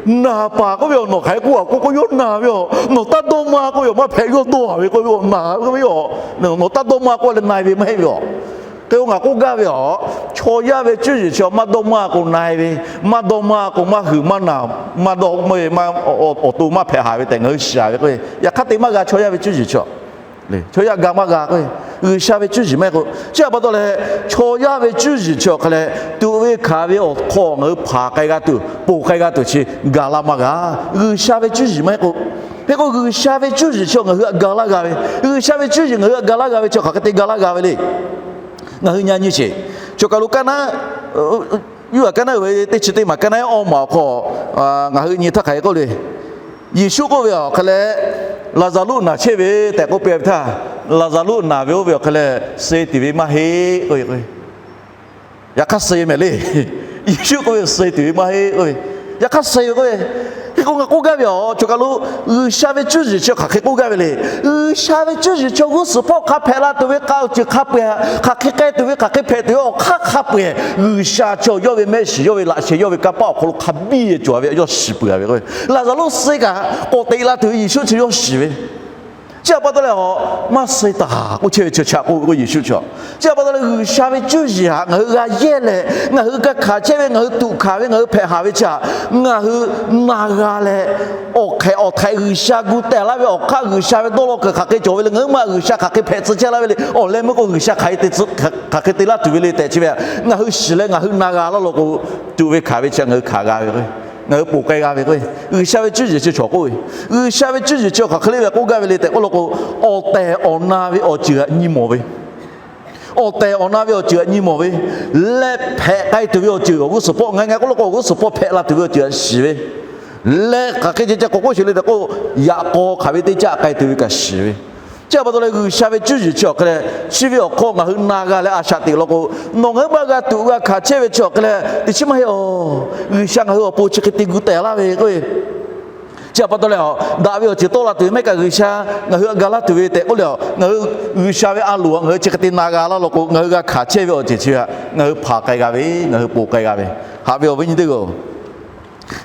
naˬ paˍ k'oˆ ve awˬ nawˬ hk'aˬ hk'e k'oˆ-a k'oˆ k'o, yawˇ naˬ ve awˬ, nawˬ taˇ dawˇ maˇ k'oˆ ve awˬ maˇ hpehꞈ, yawˇ dawˇ haˍ ve k'oˆ ve awˬ naˬ ve yoˬ. Nawˬ taˇ dawˇ maˇ k'oˆ leh na-e ve maˇ heˆ ve yoˬ. Hk'e k'o ngaˬ k'oˆ gaˇ ve yoˬ. Chaw yaˇ ve cuˇ yiˍ chi maˇ dawˇ maˇ k'o na-e ve, maˇ dawˇ maˇ k'o maˇ huiˍ maˇ naˬ, maˇ dawˇ maˇ, awˬ to maˇ hpehꞈ haˍ ve tehꞈ ngaˬ hui shiˍ ve k'o, yaꞈ hk'aˇ te maˇ g'a chaw yaˇ ve cuˇ yiˍ chi. Chaw yaˇ ga maˇ g'a k'o, G'uiˬsha ve cuˇ yiˍ maˇ heˆ k'o, chi htaꞈ pa taw leh, chaw yaˇ ve cuˇ yiˍ chi awˬ hk'a leh tuꞈ ve hkanˍ ve awˬ hk'aw ngaˬ hui hpanˍ k'ai g'a tuˬ, ponˬ k'ai g'a tuˬ chi ga laˇ maˇ g'a. G'uiˬsha ve cuˇ yiˍ maˇ heˆ k'o, hk'e k'o G'uiˬsha ve cuˇ yiˍ chi ngaˬ hui htaꞈ ga laˇ g'a ve, G'uiˬsha ve cuˇ yiˍ ngaˬ hui htaꞈ ga laˇ g'a ve chi hk'aˬ hk'e te ga laˇ g'a ve le. Ngaˬ hui nyi nyi sheˍ. Choˬ kaˬ lo kaˇ naˉ, yuˇ aꞈ kaˇ naˉ uiˍ ve teˇ chi teˇ maˬ kaˇ naˉ awˇ maˬ awˬ hk'aw, ngaˬ hui nyi htaˇ hk'aˬ hk'e k'oˆ le. Yeˍsuˆ k'oˆ ve awˬ hk'a leh, Laˍzaˍruˆ naˬ chehˇ ve tehꞈ k'oˆ piˇ ve htaˇ, Laˍzaˍruˆ naˬ ve oˇ ve awˬ hk'a leh suh tuˬ ve maˇ heˆ k'oˆ ve. Yaꞈ hk'aˇ suh mehˍ le. Yeˍsuˆ k'oˆ ve suh tuˬ ve maˇ heˆ k'oˆ ve. Yaꞈ hk'aˇ suh ve k'oˆ ve. Hk'e k'o ngaˬ k'oˆ gaˇ ve awˬ choˬ kaˬ lo, G'uiˬsha ve cuˇ yiˍ chi hk'aˬ hk'e k'oˆ gaˇ ve le. G'uiˬsha ve cuˇ yiˍ chi g'uˇ suhˍ hpawˇ hk'a hpehꞈ la tuˬ ve k'a awˬ ceuˬ hk'a peu-eˬ, hk'aˬ hk'e k'ai tuˬ ve, hk'aˬ hk'e hpehꞈ tuˬ ve awˬ hk'aˇ hk'a peu-eˬ, G'uiˬsha chi yawˇ ve mehˆ shiˍ, yawˇ ve laꞈ sheh, yawˇ ve kanˇ paˆ awˬ hk'aw lo hk'a biˇ cawˬ ve yawˇ shiˍ peuˬ ve k'o, Laˍzaˍruˆ suh kaꞈ k'awꞈ teꞈ la tuˬ ve Yeˍsuˆ chi yawˇ shiˍ ve. Chi htaꞈ pa taw leh, maˇ suh taˍ k'oˆ chehˇ ve chi chi htaꞈ k'oˆ ve k'o Yeˍsuˆ chi. Chi htaꞈ pa taw leh G'uiˬsha ve cuˇ yiˍ htaꞈ ngaˬ hui g'a yehˇ leh, ngaˬ hui g'a hkanˍ chehˇ ve, ngaˬ hui tuꞈ hkanˍ ve, ngaˬ hui hpehꞈ haˍ ve chi htaꞈ ngaˬ hui na g'a leh, awˬ hk'ehꞈ awˬ htaiꞈ G'uiˬsha gu teh laˇ ve awˬ hk'aˇ, G'uiˬsha ve dawˇ law kuiˬ hk'aˬ hk'e cawˬ ve le, ngaˬ hui maˇ G'uiˬsha hk'aˬ hk'e hpehꞈ tcuh chehˇ laˇ ve le, awˬ leh meuˇ k'o G'uiˬsha hk'aˬ hk'e te laˇ tuˬ ve le tehꞈ chi ve htaꞈ ngaˬ hui shiˍ leh ngaˬ hui na g'a laˇ law k'o, tuꞈ ve hkanˍ ve chi ngaˬ hui hkanˍ g'a ve k'o, ngaˬ hui ponˬ k'ai g'a ve k'o, G'uiˬsha ve cuˇ yiˍ chi chaw k'oˆ ve, G'uiˬsha ve cuˇ yiˍ chi hk'aˬ hk'e le ve k'oˆ gaˇ ve le tehꞈ k'oˆ law k'o, awˬ tehˬ awˬ na ve awˬ ceuˬ htaꞈ nyi mawˬ ve, awˬ tehˬ awˬ na ve awˬ ceuˬ htaꞈ nyi mawˬ ve, leh hpehꞈ k'ai tuˬ ve awˬ ceuˬ awˬ g'uˇ suhˍ hpawˇ ngaˬ ngaˬ k'oˆ law k'o, awˬ g'uˇ suhˍ hpawˇ hpehꞈ la tuˬ ve awˬ ceuˬ htaꞈ shiˍ ve, leh hk'aˬ hk'e ceh ceh k'awꞈ k'oˆ sheˍ le tehꞈ k'oˆ, yaꞈ k'aw hk'aˬ ve teˇ caˆ k'ai tuˬ ve kaꞈ shiˍ ve. Chi htaꞈ pa taw leh G'uiˬsha ve cuˇ yiˍ chi awˬ hk'a leh chi ve awˬ hk'aw ngaˬ hui na g'a leh a shaꞈ teꞈ law k'o, nawˬ ngaˬ hui maˇ g'a tuꞈ g'a hkanˍ chehˇ ve chi awˬ hk'a leh teꞈ chiˉ maˇ heˆ awˬ. G'uiˬsha ngaˬ hui awˬ pon chi hk'e te gu teh laˇ ve k'o, chi htaꞈ pa taw leh, daꞈ ve awˬ ceuˬ tawˆ la tuˬ ve maˇ heˆ kaꞈ G'uiˬsha ngaˬ hui htaꞈ ga laˇ tuˬ ve tehꞈ k'oˆ leh, ngaˬ hui G'uiˬsha ve a loˍ htaꞈ ngaˬ hui chi hk'e te na g'a laˇ law k'o, ngaˬ hui g'a hkanˍ chehˇ ve awˬ ceuˬ chi htaꞈ ngaˬ hui hpanˍ k'ai g'a ve, ngaˬ hui ponˬ k'ai g'a ve. Haꞈ ve awˬ viˉ nyi teˇ hpaˍ-oˬ,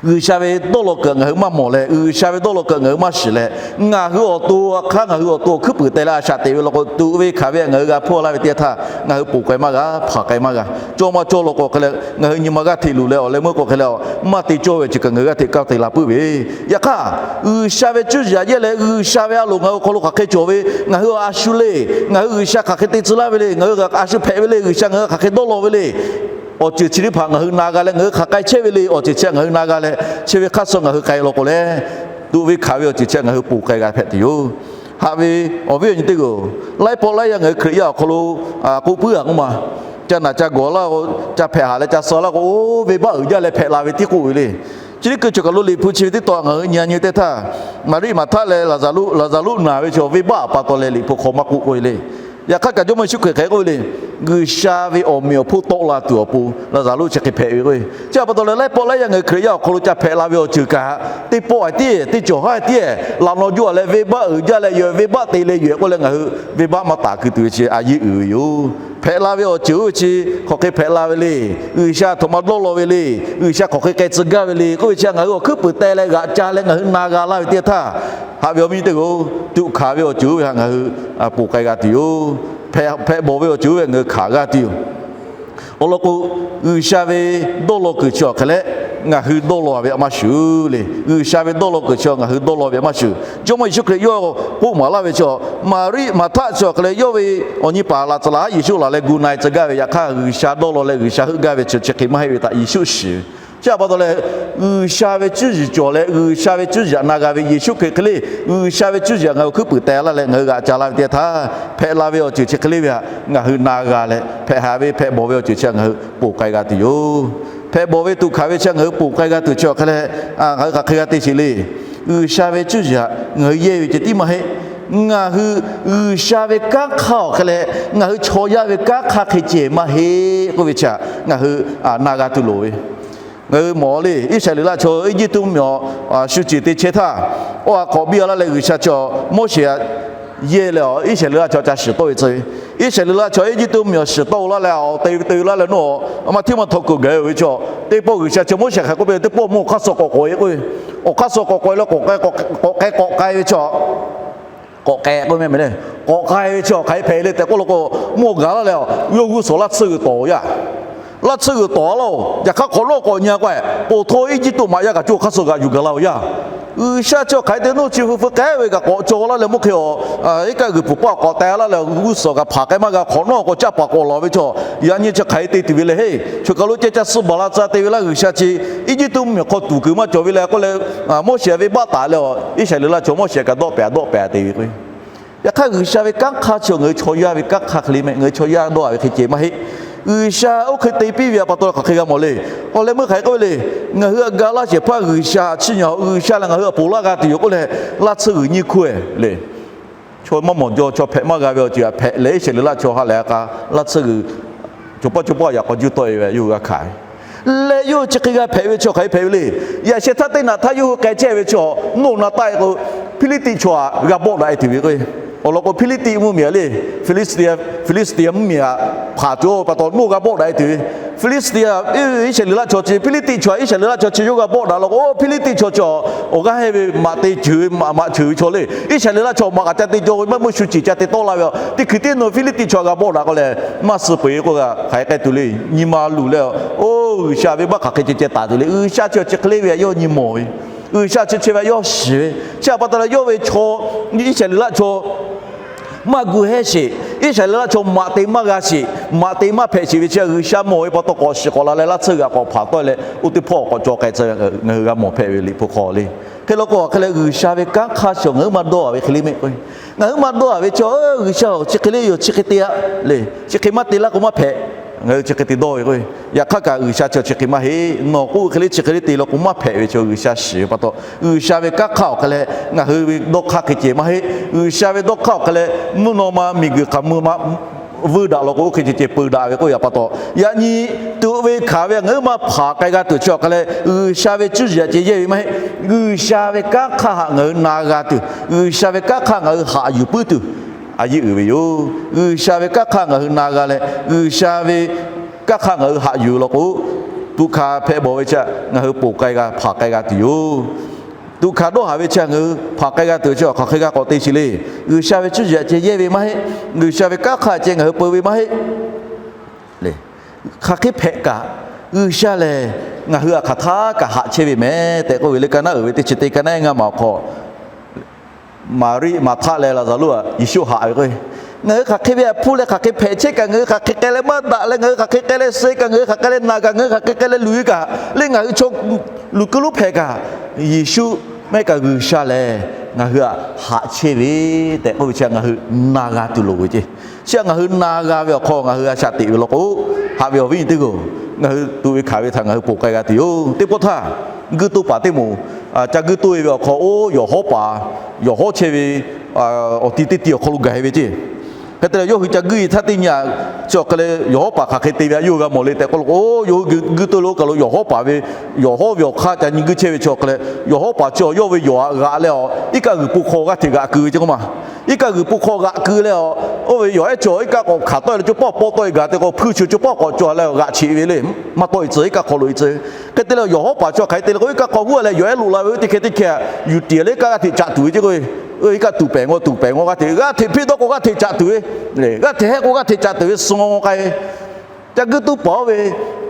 G'uiˬsha ve dawˇ law kuiˬ ngaˬ hui maˇ mawˬ leh, G'uiˬsha ve dawˇ law kuiˬ ngaˬ hui maˇ shiˍ leh, ngaˬ hui awˬ to hk'aˇ ngaˬ hui awˬ to awˬ hkuiˉ puiˍ teh leh a shaꞈ teꞈ ve law k'o, tuꞈ ve hkanˍ ve ngaˬ hui g'a hpawˇ laˇ ve teˇ htaˇ ngaˬ hui ponˬ k'ai maˇ g'a, hpanˍ k'ai maˇ g'a. Cawˇ maˇ cawˇ law k'o hk'e leh ngaˬ hui nyi ma g'aˇ hteꞈ luˬ leh awˬ leh meuˇ k'o hk'e leh, maˇ te cawˇ ve awˬ ceuˬ kaꞈ ngaˬ hui g'aˇ hteꞈ kaˇ te la puiˉ ve. Yaꞈ hk'aˇ, G'uiˬsha ve cuˇ yiˍ htaꞈ yehˇ leh G'uiˬsha ve a loˍ ngaˬ hui awˬ hk'aw lo hk'aˬ hk'e cawˬ ve, ngaˬ hui a shu le, ngaˬ hui G'uiˬsha hk'aˬ hk'e te tcuh laˇ ve le, ngaˬ hui a shu hpehꞈ ve le, G'uiˬsha ngaˬ hui hk'aˬ hk'e dawˇ law ve le, awˬ ceuˬ chi teˇ hpaˍ ngaˬ hui na g'a leh ngaˬ hui hk'aˬ k'ai chehˇ ve le, awˬ ceuˬ chi ngaˬ hui na g'a leh, chi ve hk'aˇ suh ngaˬ hui k'ai law k'o leh, tuꞈ ve hkanˍ ve awˬ ceuˬ chi ngaˬ hui ponˬ k'ai g'a hpehꞈ tuˬ yoˬ. Haꞈ ve awˬ viˉ awˬ nyi teˇ hpaˍ-oˬ, laiˉ pawˆ laiˉ yaˇ ngaˬ hui Hkriꞈ yaˇ awˬ hk'aw lo k'oˆ puiˉ-a k'oˆ ma. Ca naˬ ca gawˬ laˇ k'o, ca hpehꞈ haˍ leh ca suh laˇ k'o, oˇ venˇbaˆ uiˍ jaˇ leh hpehꞈ la ve tiˉ k'oˆ ve le. Chi teˇ hkui choˬ kaˬ lo Liꞈ hpu chi ve teˇ taw ngaˬ hui nyi nyi teˇ htaˇ, Maˍriˆ Maˍhtaˆ leh Laˍzaˍruˆ, Laˍzaˍruˆ naˬ ve chi venˇbaˆ pa taw leh Liꞈ hpu hk'aw maˇ k'oˆ k'oˆ ve le. Yaꞈ hk'aˇ kaꞈ Jawˇmawˇ Yeˍsuˆ Hkriꞈ hk'e k'oˆ ve le, G'uiˬsha ve awˬ meꞈ awˬ hponˇ tawˆ la tuˬ awˬ pon Laˍzaˍruˆ chi hk'e hpehꞈ ve k'o, chi htaꞈ pa taw leh laiˉ pawˆ laiˉ yaˇ ngaˬ hui Hkriꞈ yaˇ awˬ hk'aw lo ca hpehꞈ la ve awˬ ceuˬ kaꞈ, teˇ pawˆ tiˉ teˇ cawˬ haˉ tiˉ laꞈ naw juˇ a leh venˇbaˆ uiˍ jaˇ leh yoˬ, venˇbaˆ te leh yoˬ k'oˆ leh ngaˬ hui venˇbaˆ maˇ taˍ keu tuˬ ve chi a yeˇ uiˍ ve yoˬ. Hpehꞈ la ve awˬ ceuˬ oˇ ve chi hk'aˬ hk'e hpehꞈ la ve le. G'uiˬsha htaꞈ ma dawˇ law ve le. G'uiˬsha hk'aˬ hk'e k'ai tcuh gaˇ ve le k'oˆ ve chi ngaˬ hui awˬ hkuiˉ puiˍ teh leh g'aꞈ ca leh ngaˬ hui na g'a laˇ ve teˇ htaˇ, haꞈ ve awˬ viˉ teˇ hpaˍ-oˬ, tuꞈ hkanˍ ve awˬ ceuˬ oˇ ve htaꞈ ngaˬ hui ponˬ k'ai g'a tuˬ yoˬ. Hpehꞈ bawˬ ve awˬ ceuˬ oˇ ve ngaˬ hui hkanˍ g'a tuˬ yoˬ. Awˬ lawn k'o, G'uiˬsha ve dawˇ law kuiˬ chi awˬ hk'a leh ngaˬ hui dawˇ law ve a maˇ shuˍ le. G'uiˬsha ve dawˇ law kuiˬ chi ngaˬ hui dawˇ law ve a maˇ shuˍ. Jawˇmawˇ Yeˍsuˆ Hkriꞈ yawˇ k'oˆ maˍ laˇ ve chi, Maˍriˆ Maˍhtaˆ chi awˬ hk'a leh yawˇ ve awˬ nyi paˍ laꞈ tcuh laˬ haˉ Yeˍsuˆ laˬ leh gu na-e tcuh gaˇ ve, yaꞈ hk'aˇ G'uiˬsha dawˇ law leh G'uiˬsha heuˆ gaˇ ve chi chi hk'e maˇ heˆ ve htaꞈ Yeˍsuˆ shiˍ ve. Chi htaꞈ pa taw leh, G'uiˬsha ve cuˇ yiˍ cawˬ leh G'uiˬsha ve cuˇ yiˍ htaꞈ na g'a ve Yeˍsuˆ Hkriꞈ hk'e le, G'uiˬsha ve cuˇ yiˍ htaꞈ ngaˬ hui awˬ hkuiˉ puiˍ teh laˇ leh ngaˬ hui g'aꞈ ca laˇ ve teˇ htaˇ, hpehꞈ la ve awˬ ceuˬ chi hk'e le ve htaꞈ ngaˬ hui na g'a leh, hpehꞈ haˍ ve hpehꞈ bawˬ ve awˬ ceuˬ chi htaꞈ ngaˬ hui ponˬ k'ai g'a tuˬ yoˬ. Hpehꞈ bawˬ ve tuꞈ hkanˍ ve chi ngaˬ hui ponˬ k'ai g'a tuˬ chi awˬ hk'a leh, ngaˬ hui hk'aˬ hk'e g'a te sheˍ le. G'uiˬsha ve cuˇ yiˍ htaꞈ ngaˬ hui yehˇ ve ceh tiˉ maˇ heˆ. Ngaˬ hui G'uiˬsha ve kanˉ hk'aˇ awˬ hk'a leh ngaˬ hui chaw yaˇ ve kanˉ hk'aˇ hk'e ceh maˇ heˆ k'oˆ ve chi htaꞈ ngaˬ hui na g'a tuˬ loˍ ve. Ngaˬ hui mawˬ le, Iˉsaˍreˍlaˆ chaw Eˇjiˇtuꞈ mvuhˇmiˬ awˬ shu ceˬ te chehˇ htaˇ, awˬ ha k'awꞈ biˇ a laˇ leh G'uiˬsha chaw Moˉseˍ htaꞈ yehˇ leh, Iˉsaˍreˍlaˆ chaw ca shiˍ tawˆ ve tcuh ve. Iˉsaˍreˍlaˆ chaw Eˇjiˇtuꞈ mvuhˇmiˬ awˬ shiˍ tawˆ la leh, awˬ te te laˇ leh nawˇ maˇ hteˇ maˇ htaw kuiˬ gaˬ-e ve chaw, teˇ pawˆ G'uiˬsha chi Moˉseˍ hk'aˬ k'oˆ piˇ, teˇ pawˆ mvuhˇ hk'aˇ suh k'awꞈ k'awꞈ-e k'oˆ ve, awˬ hk'aˇ suh k'awꞈ k'awꞈ-e leh k'awꞈ k'ai k'awꞈ k'ai k'awꞈ k'ai ve chi k'awꞈ k'ai k'oˆ meh meh le. K'awꞈ k'ai ve chi hk'aˬ hk'e hpehꞈ le tehꞈ k'oˆ law k'o, mvuhˇ gaˬ laˇ leh yawˇ g'uˇ suhˍ laˇ tsuhˇ g'uiˬ tawˍ yaˇ. Laˇ tsuhˇ g'uiˬ tawˍ laˇ-oˬ, yaꞈ hk'aˇ hk'awꞈ nawˉ k'awꞈ nyi-a k'o, poˬ hto Eˇjiˇtuꞈ maꞈ yaˇ kaꞈ co hk'aˇ suh g'aꞈ yuˬ gaˬ la-oˬ yaˇ. G'uiˬsha chi hk'aˬ hk'e te nawˇ chi hui hpu k'ehˉ ve kaꞈ k'awꞈ caw laˇ leh mvuhˇ hk'e-a, iˉ kaˆ g'uiˬ puˍ paˆ k'awꞈ teh laˇ leh g'uˇ suhˍ kaꞈ hpaˍ k'ai maˇ g'a, hk'awꞈ nawˉ k'awꞈ caˇ paˍ k'awꞈ lawˬ ve chaw, yaꞈ nyi chi hk'aˬ hk'e te tuˬ ve le heˆ. Choˬ kaˬ lo ceh ca suh baˬ la tcuh te ve laˇ G'uiˬsha chi, Eˇjiˇtuꞈ mvuhˇmiˬ hk'aw tuˍ kuiˬ maˇ cawˬ ve leh k'oˆ leh, Moˉseˍ venˇbaˆ taˍ leh-a, Iˉsaˍreˍlaˆ chaw Moˉseˍ kaꞈ dawˆ pehˍ dawˆ pehˍ te ve k'o, yaꞈ hk'aˇ G'uiˬsha ve kanˉ hk'aˇ chi ngaˬ hui chaw yaˇ ve kanˉ hk'aˇ hk'e le mehˆ, ngaˬ hui chaw yaˇ dawˇ-a ve hk'e ceh maˇ heˆ. G'uiˬsha oˇ hk'e te piˇ ve pa taw hk'aˬ hk'e g'a mawˬ le. Awˬ leh meuˇ hk'aˬ hk'e k'oˆ ve le, ngaˬ hui htaꞈ ga laˇ shehˍ hpaˇ G'uiˬsha chiˇ nyi-a, G'uiˬsha lehˬ ngaˬ hui htaꞈ ponˬ laˇ g'a tuˬ yoˬ k'oˆ leh, laˇ tsuhˇ g'uiˬ nyiˇ hkuˇ-e le. Chaw maˇ mawˬ jaw, chaw hpehꞈ maˇ g'a ve awˬ ceuˬ htaꞈ hpehꞈ leh, Iˉsaˍreˍlaˆ chaw ha lehˬ k'a laˇ tsuhˇ g'uiˬ, chaw paˇ chaw paˇ yaꞈ k'aw juˇ tawˆ-e ve yawˇ hui g'a hkanˍ leh, yawˇ hui chi hk'e g'a hpehꞈ ve chi hk'aˬ hk'e hpehꞈ ve le. Yaꞈ sheh htaˇ teˇ naꞈ htaˇ yawˇ hui k'ai chehˇ ve chaw, nawˬ na taˆ-e k'o, Hpiˇliˇtiˆ chaw htaꞈ g'a bawˆ daꞈ-e tuˬ ve k'o, awˬ lawn k'o Hpiˇliˇtiˆ mvuhˇmiˬ-a le, Hpiˇliˇtiˆ mvuhˇmiˬ htaꞈ hpanˍ tuˬ-oˬ pa taw nawˬ g'a bawˆ daꞈ-e tuˬ ve. Hpiˇliˇtiˆ, Iˉsaˍreˍlaˆ chaw chi, Hpiˇliˇtiˆ chaw, Iˉsaˍreˍlaˆ chaw chi yawˇ g'a bawˆ daꞈ law k'o, Hpiˇliˇtiˆ chaw chi awˬ g'aˇ hehnˇ ve maꞈ te ceuˬ ve maꞈ maꞈ ceuˬ ve chaw le. Iˉsaˍreˍlaˆ chaw maꞈ kaꞈ ca te jaw ve maˇ meuˇ shu ceˬ ca te tawˆ la ve-a. Teˇ hkui tiˉ nawˬ Hpiˇliˇtiˆ chaw g'a bawˆ daꞈ k'o lehˬ, maˇ suh peuˬ-e k'oˆ kaꞈ hk'aˬ hk'e k'ai tuˬ le. Nyi ma luˬ leh, oˇ G'uiˬsha venˇbaˆ hk'aˬ hk'e ceh ceh taˍ tuˬ le. G'uiˬsha chi chi hk'e le ve htaꞈ yawˇ nyi mawˬ ve. G'uiˬsha chi chi ve htaꞈ yawˇ shiˍ ve chi htaꞈ pa taw leh yawˇ ve chaw, Iˉsaˍreˍlaˆ chaw maˇ gu hehˇ sheˍ. Iˉsaˍreˍlaˆ chaw maꞈ te maˇ g'a sheˍ, maꞈ te maˇ hpehꞈ sheˍ ve chi G'uiˬsha mawˬ ve pa taw k'awꞈ shiˍ k'awꞈ la leh laˇ tsuhˇ g'uiˬ k'awꞈ hpanˍ tawˆ-e leh, oˇ teˇ hpawˇ k'awꞈ caw k'ai tcuh ngaˬ hui g'a mawˬ hpehꞈ ve Liꞈ hpu hk'aw le. Hk'e law k'o, hk'e leh G'uiˬsha ve kanˉ hk'aˇ chi ngaˬ hui maˇ dawˇ-a ve hk'e le mehˆ k'o, ngaˬ hui maˇ dawˇ-a ve chi, G'uiˬsha-oˬ, chi hk'e le yoˬ, chi hk'e te-a le, chi hk'e maˇ te laˇ k'o maˇ hpehꞈ. Ngaˬ hui chi hk'e te dawˇ ve k'o, yaꞈ hk'aˇ kaꞈ G'uiˬsha chi chi hk'e maˇ heˆ. Nawˬ k'oˆ hk'e le chi hk'e le te law k'o maˇ hpehꞈ ve chi G'uiˬsha shiˍ ve pa taw, G'uiˬsha ve kanˉ hk'aˇ awˬ hk'e leh ngaˬ hui ve dawˇ hk'aˇ hk'e ceh maˇ heˆ. G'uiˬsha ve dawˇ hk'aˇ awˬ hk'e leh mvuhˇ naw ma miˬguiˬ hk'aˬ mvuhˇ ma veuˇ daꞈ law k'o, oˇ hk'e ceh ceh peu daꞈ ve k'oˆ ve pa taw, yaꞈ nyi tuꞈ ve hkanˍ ve ngaˬ hui maˇ hpanˍ k'ai g'a tuˬ chi awˬ hk'e leh, G'uiˬsha ve cuˇ yiˍ ceh yehˇ ve maˇ heˆ. G'uiˬsha ve kanˉ hk'aˇ htaꞈ ngaˬ hui na g'a tuˬ, G'uiˬsha ve kanˉ hk'aˇ ngaˬ hui haꞈ yuˬ puiˉ tuˬ, a yeˇ uiˍ ve yoˬ. G'uiˬsha ve kanˉ hk'aˇ ngaˬ hui na g'a leh, G'uiˬsha ve kanˉ hk'aˇ ngaˬ hui haꞈ yuˬ law k'o, tuꞈ hkanˍ hpehꞈ bawˬ ve chi ngaˬ hui ponˬ k'ai g'a, hpanˍ k'ai g'a tuˬ yoˬ. Tuꞈ hkanˍ dawˇ haˍ ve chi ngaˬ hui hpanˍ k'ai g'a tuˬ chi awˬ hk'aˬ hk'e g'a k'awꞈ te sheˍ le. G'uiˬsha ve cuˇ yiˍ ceh yehˇ ve maˇ heˆ. G'uiˬsha ve kanˉ hk'aˇ ceh ngaˬ hui peu ve maˇ heˆ. Hk'aˬ hk'e hpehꞈ kaꞈ, G'uiˬsha lehˬ ngaˬ hui htaꞈ hk'aˬ htaˇ kaꞈ haꞈ chehˇ ve mehˍ tehꞈ k'oˆ ve le. Ka naˉ uiˍ ve teˇ chi teˇ, ka naˉ ngaˇ maˬ awˬ hk'aw, Maˍriˆ, Maˍhtaˆ leh Laˍzaˍruˆ htaꞈ Yeˍsuˆ haꞈ ve k'o, ngaˬ hui hk'aˬ hk'e ve htaꞈ hpuˇ leh hk'aˬ hk'e hpehꞈ chehˇ kaꞈ, ngaˬ hui hk'aˬ hk'e k'ai leh maˇ daꞈ leh, ngaˬ hui hk'aˬ hk'e k'ai leh suh kaꞈ, ngaˬ hui hk'aˬ hk'e leh na kaꞈ, ngaˬ hui hk'aˬ hk'e k'ai leh luˬ ve kaꞈ le, ngaˬ hui chaw luˬ kuiˬ lonˉ hpehꞈ kaꞈ, Yeˍsuˆ maˇ heˆ kaꞈ G'uiˬsha lehˬ ngaˬ hui htaꞈ haꞈ chehˇ ve tehꞈ k'oˆ ve chi ngaˬ hui na g'a tuˬ loˍ ve ceˇ. Chi htaꞈ ngaˬ hui na g'a ve awˬ hk'aw ngaˬ hui a shaꞈ teꞈ ve law k'o, haꞈ ve awˬ viˉ nyi teˇ g'aˇ, ngaˬ hui tuꞈ ve hkanˍ ve htaꞈ ngaˬ hui ponˬ k'ai g'a tuˬ yoˬ. Teˇ pawˆ htaˇ, guiˇ toˇ paˍ teˇ moˍ ca guiˇ toˇ-e ve awˬ hk'aw, oˇ yawˬ hawˉ paˍ, yawˬ hawˉ chehˇ ve awˬ ti teˇ ti awˬ hk'aw lo gaˬ-e ve ceˇ. Hk'e te leh yawˇ hui ca guiˇ-e htaˇ teˇ nyi-a, chi awˬ hk'e leh yawˬ hawˉ paˍ hk'aˬ hk'e te ve htaꞈ yawˇ hui g'a mawˬ le tehꞈ k'oˆ law k'o, yawˇ hui guiˇ toˇ lo kaꞈ lo yawˬ hawˉ paˍ ve, yawˬ hawˉ ve awˬ hk'aˇ ca nyi guiˇ chehˇ ve chi awˬ hk'e leh, yawˬ hawˉ paˍ chi awˬ yawˇ ve yawˬ htaꞈ g'aꞈ leh-a, iˉ kaˆ g'uiˬ po hk'aw g'aˇ hteꞈ g'aꞈ keu ve ceˇ k'oˆ ma. Iˉ kaˆ g'uiˬ po hk'aw g'aꞈ keu leh-a, oˇ ve yawˬ ehˉ chi awˬ iˉ kaˆ k'awꞈ hkanˍ tawˆ-e leh co paˆ pawˆ tawˆ-e gaˬ te k'o, hpuiˇ chi co paˆ k'awꞈ cawˬ leh g'aꞈ cheꞈ ve le. Maˇ tawˆ-e tcuh, iˉ kaˆ hk'aw loꞈ-e tcuh. Hk'e te leh yawˬ hawˉ paˍ chi hk'aˬ hk'e te le k'o, iˉ kaˆ hk'aw huˉ leh yawˬ ehˉ loꞈ la ve oˇ teˇ hkeh teˇ hkeh yuˬ tiˍ leh iˉ kaˆ g'aˇ hteꞈ caꞈ tuˬ ve ceˇ k'o, iˉ kaˆ tuˬ pehˍ ngaw tuˬ pehˍ ngaw g'aˇ hteꞈ, g'aˇ hteꞈ hpeˆ dawˇ k'o g'aˇ hteꞈ caꞈ tuˬ ve, g'aˇ hteꞈ hehˆ k'o g'aˇ hteꞈ caꞈ tuˬ ve suh ngaw k'ai ve. Ca guiˇ toˇ paˍ oˇ ve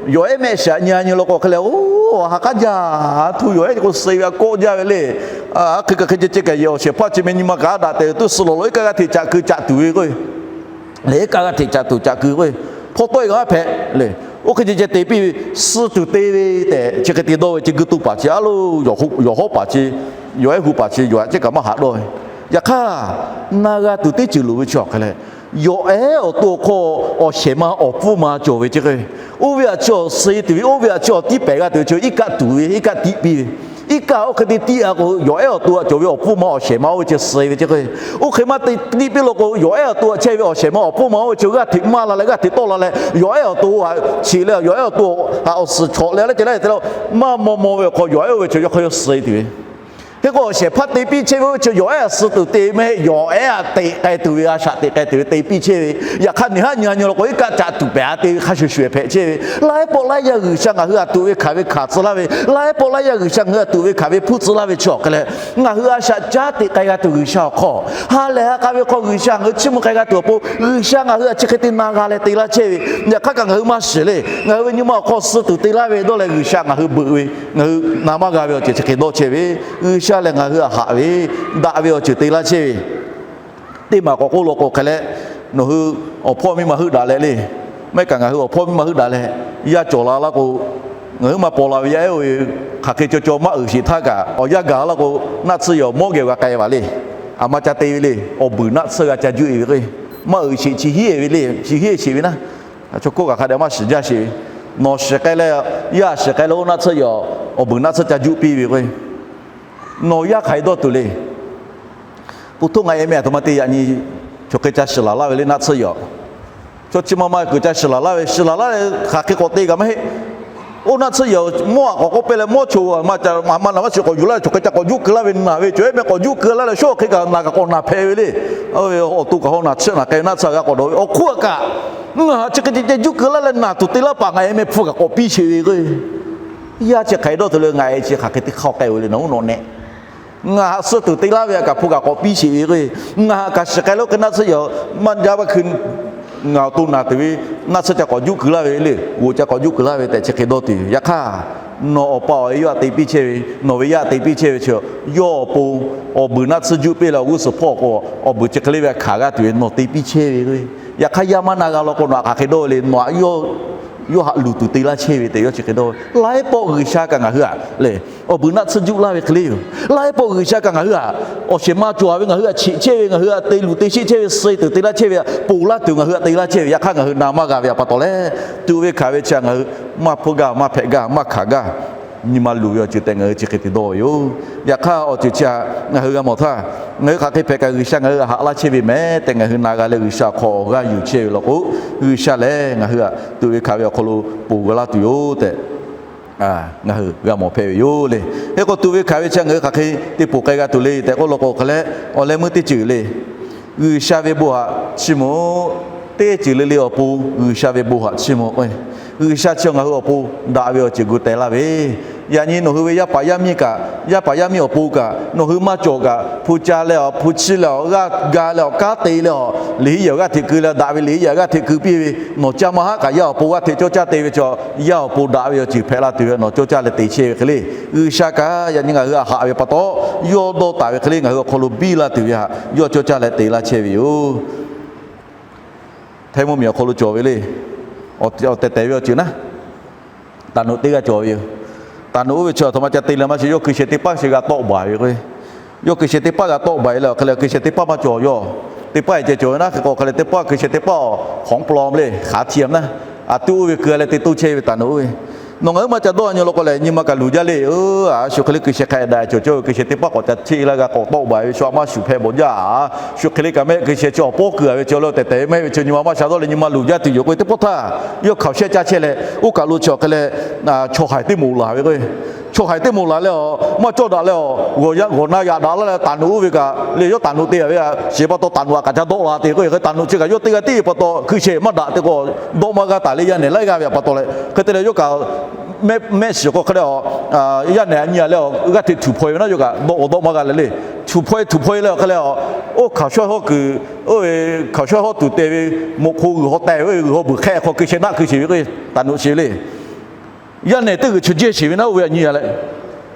yawˬ ehˉ mehˆ shiˍ nyi-a nyi law k'o hk'e leh, oˇ ha k'aˉ jaˇ, htu yawˬ ehˉ k'o suh ve a kawˆ jaˇ ve le. Hk'e kaꞈ hk'e ceh ceh kaꞈ yehˬ awˬ shehˍ hpaˇ chi meh nyi ma kaꞈ a daꞈ tehꞈ tuˉ suh lawˬ lawˬ iˉ kaˆ g'aˇ hteꞈ caꞈ keu caꞈ tuˬ ve k'o, le iˉ kaˆ g'aˇ hteꞈ caꞈ tuˬ caꞈ keu k'o, hpawˇ tawˆ-e g'aˇ hpehꞈ le. Oˇ hk'e ceh ceh te piˇ ve, suh tuˬ te ve tehꞈ chi hk'e te dawˇ ve ceˇ. Guiˇ toˇ paˍ chi a loˬ, yawˬ hawˉ paˍ chi, yawˬ ehˉ hu paˍ chi yawˬ htaꞈ ceˇ kaꞈ maˇ haꞈ dawˇ ve. Yaꞈ hk'aˇ, na g'a tuˬ teˇ ceuˬ loˍ ve chi awˬ hk'e leh, yawˬ ehˉ awˬ to awˬ hk'aw awˬ shehˍ ma awˬ pfuhˇ ma cawˬ ve ceˇ k'o, oˇ ve htaꞈ chi awˬ suh tuˬ ve, oˇ ve htaꞈ chi awˬ tiˉ pehˍ g'a tuˬ ve chi iˉ kaˆ tuˬ ve, iˉ kaˆ tiˆ piˇ ve, iˉ kaˆ oˇ hk'e te tiˆ-a k'o, yawˬ ehˉ awˬ to htaꞈ cawˬ ve awˬ pfuhˇ ma awˬ shehˍ ma oˇ ve chi suh ve ceˇ k'o, oˇ hk'e maˇ te tiˆ piˇ law k'o, yawˬ ehˉ awˬ to htaꞈ chehˇ ve awˬ shehˍ ma awˬ pfuhˇ ma oˇ ve chi g'aˇ hteꞈ maˇ la leh g'aˇ hteꞈ tawˆ la leh, yawˬ ehˉ awˬ to htaꞈ cheꞈ leh yawˬ ehˉ awˬ to htaꞈ awˬ suhˍ chawꞈ leh leh ceh leh te la, maˇ maw maw ve awˬ hk'aw yawˬ ehˉ oˇ ve chi yawˇ hk'aˇ yawˇ suh tuˬ ve Hk'e k'o, shehˍ hpaˇ te piˇ chehˇ ve oˇ ve chi yawˬ ehˉ a suh tuˬ te mehˆ, yawˬ ehˉ a teꞈ k'ai tuˬ ve, a shaꞈ teꞈ k'ai tuˬ ve te piˇ chehˇ ve. Yaꞈ hk'aˇ, neˇ haˉ nyi ha nyi law k'o, iˉ kaˆ caꞈ tuˬ pehˍ a te ve hk'a shuˍ shuˍ hpehꞈ chehˇ ve. Laiˉ pawˆ laiˉ yaˇ G'uiˬsha ngaˬ hui htaꞈ tuꞈ ve hkanˍ ve hkanˍ tcuh laˇ ve, laiˉ pawˆ laiˉ yaˇ G'uiˬsha ngaˬ hui htaꞈ tuꞈ ve hkanˍ ve hpuˇ tcuh laˇ ve chi awˬ hk'e leh, ngaˬ hui a shaꞈ caˉ teꞈ k'ai g'a tuˬ G'uiˬsha awˬ hk'aw, ha lehˬ ha k'a ve hk'aw G'uiˬsha ngaˬ hui chiˇ mvuh k'ai g'a tuˬ awˬ pon, G'uiˬsha ngaˬ hui htaꞈ chi hk'e te na g'a leh te laˇ chehˇ ve. Yaꞈ hk'aˇ kaꞈ ngaˬ hui maˇ shiˍ le. Ngaˬ hui ve nyi ma awˬ hk'aw suh tuˬ te laˇ ve dawˇ leh G'uiˬsha ngaˬ hui beuꞈ ve, ngaˬ hui na maˇ g'a ve awˬ ceuˬ chi hk'e dawˇ chehˇ ve. G'uiˬsha lehˬ ngaˬ hui htaꞈ haꞈ ve, daꞈ ve awˬ ceuˬ te laˇ chehˇ ve. Teˇ maˬ k'awꞈ k'oˆ law k'o hk'e leh, nawˬ hui awˬ hpawˇ miˇ ma heuˆ daꞈ leh le. Maˇ heˆ kaꞈ ngaˬ hui awˬ hpawˇ miˇ ma heuˆ daꞈ leh, yaˇ cawˬ la laˇ k'o, ngaˬ hui maˇ paw la ve yaˇ ehˉ oˇ ve hk'aˬ hk'e caw caw maˇ uiˍ sheˍ htaˇ kaꞈ, awˬ yanˇ gaˬ laˇ k'o, naˆ tsuhˇ yawˬ mawˇ geh g'a k'ai ve le. Aˬ ma ca te ve le. Awˬ buiˬ naˆ tsuhˇ g'a ca juˆ e ve k'o, maˇ uiˍ sheˍ, chi hiˉ e ve le, chi hiˉ e sheˍ ve naˉ. Chaw hkawˇ kaꞈ hk'a dehꞈ maˇ shiˍ jaˇ sheˍ ve. Nawˬ shiˍ k'ai leh, yaˇ shiˍ k'ai leh oˇ naˆ tsuhˇ yawˬ awˬ buiˬ naˆ tsuhˇ ca juˆ piˇ ve k'o, nawˬ yaˇ hk'aˬ hk'e dawˇ tuˬ le. ပုထိုး ngaˬ e meh aˬ htoꞈ ma te yaꞈ nyi chaw hk'e ca shiˍ laˬ laˇ ve le naˆ tsuhˇ yawˬ. Chaw chi ma ma kuiˬ ca shiˍ laˬ laˇ ve, shiˍ laˬ laˇ ve hk'aˬ hk'e k'awꞈ te kaꞈ maˇ heˆ. Oˇ naˆ tsuhˇ yawˬ mawˇ aꞈ k'awꞈ k'oˆ pehˇ leh mawˇ choˬ aˬ ma ca maˇ naˬ maˇ shiˍ k'awꞈ yuˬ laˇ ve, chaw hk'e ca k'awꞈ juˆ keu laˇ ve naˬ ve cawˬ ehˉ meh k'awꞈ juˆ keu laˇ leh shawˉ hk'e kaꞈ naˬ kaꞈ k'awꞈ naˬ hpehꞈ ve le. Awˬ to kaꞈ haw naˬ tsuhˇ naˬ k'ai ve naˆ tsuhˇ g'a k'awꞈ dawˬ ve awˬ hk'oˆ kaꞈ, ngaˬ chi hk'e te juˆ keu laˇ leh naˬ tuˬ te laˇ paˍ ngaˬ e meh hpu kaꞈ k'awꞈ piˇ sheˍ ve k'o, yaˇ chi hk'aˬ hk'e dawˇ tuˬ le, ngaˬ e chi hk'aˬ hk'e te hk'aˇ k'ai ve le, nawˬ uˉ nawꞈ nehˆ. Ngaˬ htaꞈ suh tuˬ te laˇ ve htaꞈ kaꞈ hpu kaꞈ k'awꞈ piˇ sheˍ ve k'o, ngaˬ htaꞈ kaꞈ shiˍ k'ai leh oˇ hk'e naˆ tsuhˇ yawˬ maˇ jaˇ maˇ hkui, ngaˬ awˬ to naˬ tuˬ ve naˆ tsuhˇ ca k'awꞈ juˆ keu laˇ ve le, g'oˬ ca k'awꞈ juˆ keu laˇ ve tehꞈ chi hk'e dawˇ tuˬ yoˬ. Yaꞈ hk'aˇ, nawˬ awˬ pa awˬ e yawˇ htaꞈ te piˇ chehˇ ve, nawˬ ve yaˇ htaꞈ te piˇ chehˇ ve chi, yawˇ awˬ pon awˬ buiˬ naˆ tsuhˇ juˆ piˇ leh awˬ g'uˇ suhˍ hpawˇ k'o, awˬ buiˬ chi hk'e le ve htaꞈ hkanˍ g'aˇ tuˬ ve nawˬ te piˇ chehˇ ve k'o, yaꞈ hk'aˇ yaˇ maˇ na g'a law k'o nawˬ htaꞈ hk'aˬ hk'e dawˇ ve le, nawˬ htaꞈ yawˇ htaꞈ luˬ tuˬ te laˇ chehˇ ve tehꞈ yawˇ chi hk'e dawˇ ve. Laiˉ pawˆ G'uiˬsha kaꞈ ngaˬ hui htaꞈ lehˬ, awˬ buiˬ naˆ tsuhˇ juˆ laˇ ve hk'e le yoˬ. Laiˉ pawˆ G'uiˬsha kaꞈ ngaˬ hui htaꞈ awˬ shehˍ ma cawˬ ve ngaˬ hui htaꞈ cheꞈ chehˇ ve, ngaˬ hui htaꞈ te luˬ te sheˆ chehˇ ve, suh tuˬ te laˇ chehˇ ve, ponˬ laˇ tuˬ ngaˬ hui htaꞈ te laˇ chehˇ ve, yaꞈ hk'aˇ ngaˬ hui na maˇ g'a ve htaꞈ pa taw leh, tuꞈ ve hkanˍ ve chi ngaˬ hui maˇ hpuˇ gaˇ, maˇ hpehꞈ gaˇ, maˇ hkanˍ gaˇ. Nyi ma luˬ ve awˬ ceuˬ tehꞈ ngaˬ hui chi hk'e te dawˇ ve yoˬ. Yaꞈ hk'aˇ awˬ ceuˬ chi htaꞈ ngaˬ hui g'a mawˬ htaˇ, ngaˬ hui hk'aˬ hk'e hpehꞈ kaꞈ G'uiˬsha ngaˬ hui htaꞈ haꞈ laˇ chehˇ ve meh tehꞈ ngaˬ hui na g'a leh G'uiˬsha hk'aw awˬ g'aˇ yuˬ chehˇ ve law k'o, G'uiˬsha lehˬ ngaˬ hui htaꞈ tuꞈ ve hkanˍ ve awˬ hk'aw lo ponˬ g'a laˇ tuˬ yoˬ tehꞈ ngaˬ hui g'a mawˬ hpehꞈ ve yoˬ le. Hk'e k'o tuꞈ ve hkanˍ ve chi ngaˬ hui hk'aˬ hk'e te ponˬ k'ai g'a tuˬ le tehꞈ k'oˆ law k'o hk'e leh, awˬ leh meuˇ teˇ ceuˬ le. G'uiˬsha ve bon htaꞈ chiˇ mvuh-oˬ. Teˇ ceuˬ le le awˬ pon G'uiˬsha ve bon htaꞈ chiˇ mvuh k'o, G'uiˬsha chi ngaˬ hui awˬ pon daꞈ ve awˬ ceuˬ gu teh laˇ ve, yaꞈ nyi nawˬ hui ve yaˇ paˍ yaˇ miˇ kaꞈ, yaˇ paˍ yaˇ miˇ awˬ pon kaꞈ, nawˬ hui maˇ cawˬ kaꞈ, hpu ca leh awˬ, hpu chiˇ leh awˬ, g'aˇ ga leh awˬ, kanˉ te leh awˬ, liꞈ hiˉ yehˬ awˬ g'aˇ hteꞈ keu leh daꞈ ve liꞈ hiˉ yehˬ awˬ g'aˇ hteꞈ keu piˇ ve, nawˬ ca maˇ haˉ kaꞈ yaˇ awˬ pon g'aˇ hteꞈ cawˇ caˇ te ve chaw, yaˇ awˬ pon daꞈ ve awˬ ceuˬ hpehꞈ la tuˬ ve nawˬ cawˇ caˇ leh te chehˇ ve hk'e le. G'uiˬsha kaꞈ yaꞈ nyi ngaˬ hui htaꞈ haꞈ ve pa taw, yawˇ dawˇ taˍ ve hk'e le ngaˬ hui awˬ hk'aw lo biˇ la tuˬ ve htaꞈ yawˇ cawˇ caˇ leh te laˇ chehˇ ve yoˬ. Htaiˇ mvuhˇ miˬ awˬ hk'aw lo cawˬ ve le. Awˬ tehˬ tehˬ ve awˬ ceuˬ naˉ, taˍ noꞈ teˇ g'aˇ cawˬ ve yoˬ. Taˍ noꞈ oˇ ve chi aˬ htoꞈ ma ca te leh maˇ shiˍ, yawˇ hkui sheh teˇ paˉ sheh g'a tawˆ baˬ ve k'o, yawˇ hkui sheh teˇ paˉ g'a tawˆ baˬ e leh awˬ hk'e leh hkui sheh teˇ paˉ maˇ cawˬ, yawˇ teˇ paˉ e ceh cawˬ ve naˉ. Hk'e k'o hk'e leh teˇ paˉ hkui sheh teˇ paˉ awˬ hk'awꞈ pawˬ le, hk'aˬ htiꞈ a naˉ, a tuˉ oˇ ve keu leh te toˇ chehˇ ve taˍ noꞈ oˇ ve. Nawˬ ngaˬ hui maˇ ca dawˇ nyi law k'o lehˬ, nyi ma kaꞈ luˬ jaˇ le. Aˬ shu hk'e le hkui sheh hk'a daꞈ cawˬ cawˇ ve hkui sheh teˇ paˉ k'awꞈ ca cheˇ laˇ g'a k'awꞈ tawˆ baˬ e ve shu a maˇ shuˍ hpehꞈ bawˬ jaˇ. Shu hk'e le kaꞈ mehˆ hkui sheh chi awˬ pawˇ keu a ve chi leh tehˬ tehˬ ve mehˆ ve chi nyi ma maˇ sha dawˇ leh nyi ma luˬ jaˇ tuˬ yoˬ k'o, teˇ pawˆ htaˇ yawˇ hkaoˍ shehˆ caˇ chehˇ leh oˇ kaˬ lo chi awˬ hk'e leh chaw haiˬ teˇ moˍ laˬ ve k'o, chaw haiˬ teˇ moˍ laˬ leh awˬ maˇ cawˇ daꞈ leh awˬ g'awˬ na yaꞈ daꞈ laˇ leh taˍ noꞈ oˇ ve kaꞈ le, yawˇ taˍ noꞈ te a ve a sheˍ pa taw taˍ noꞈ a kaꞈ ca dawˆ la te k'o, hk'e taˍ noꞈ chi kaꞈ yawˇ teˇ g'aˇ tiˉ pa taw hkui sheh maˇ daꞈ te k'o, dawˆ maˇ g'aˇ taˍ leh yaˇ nehˬ laiˉ g'aˇ ve pa taw leh hk'e te leh yawˇ kaꞈ mehˆ shiˍ k'o hk'e le, yaˇ nehˬ a nyi a leh g'aˇ hteꞈ htuˬ hpaw e ve naˉ, yawˇ kaꞈ dawˆ k'o dawˆ maˇ g'a leh le. Htuˬ hpaw e htuˬ hpaw e leh awˬ hk'e leh, oˇ hkaoˍ shawˉ hawˉ kuiˬ, oˇ ve hkaoˍ shawˉ hawˉ tuˬ te ve moꞈ hk'o g'uiˬ haw teh ve oˇ ve g'uiˬ haw beuˬ hk'ehˆ hk'aw hkui sheh naˆ hkui sheˍ ve k'o, taˍ noꞈ sheˍ ve le. Yaˇ nehˬ teˇ g'uiˬ chi jehˇ sheˍ ve naˉ oˇ ve a nyi a leh,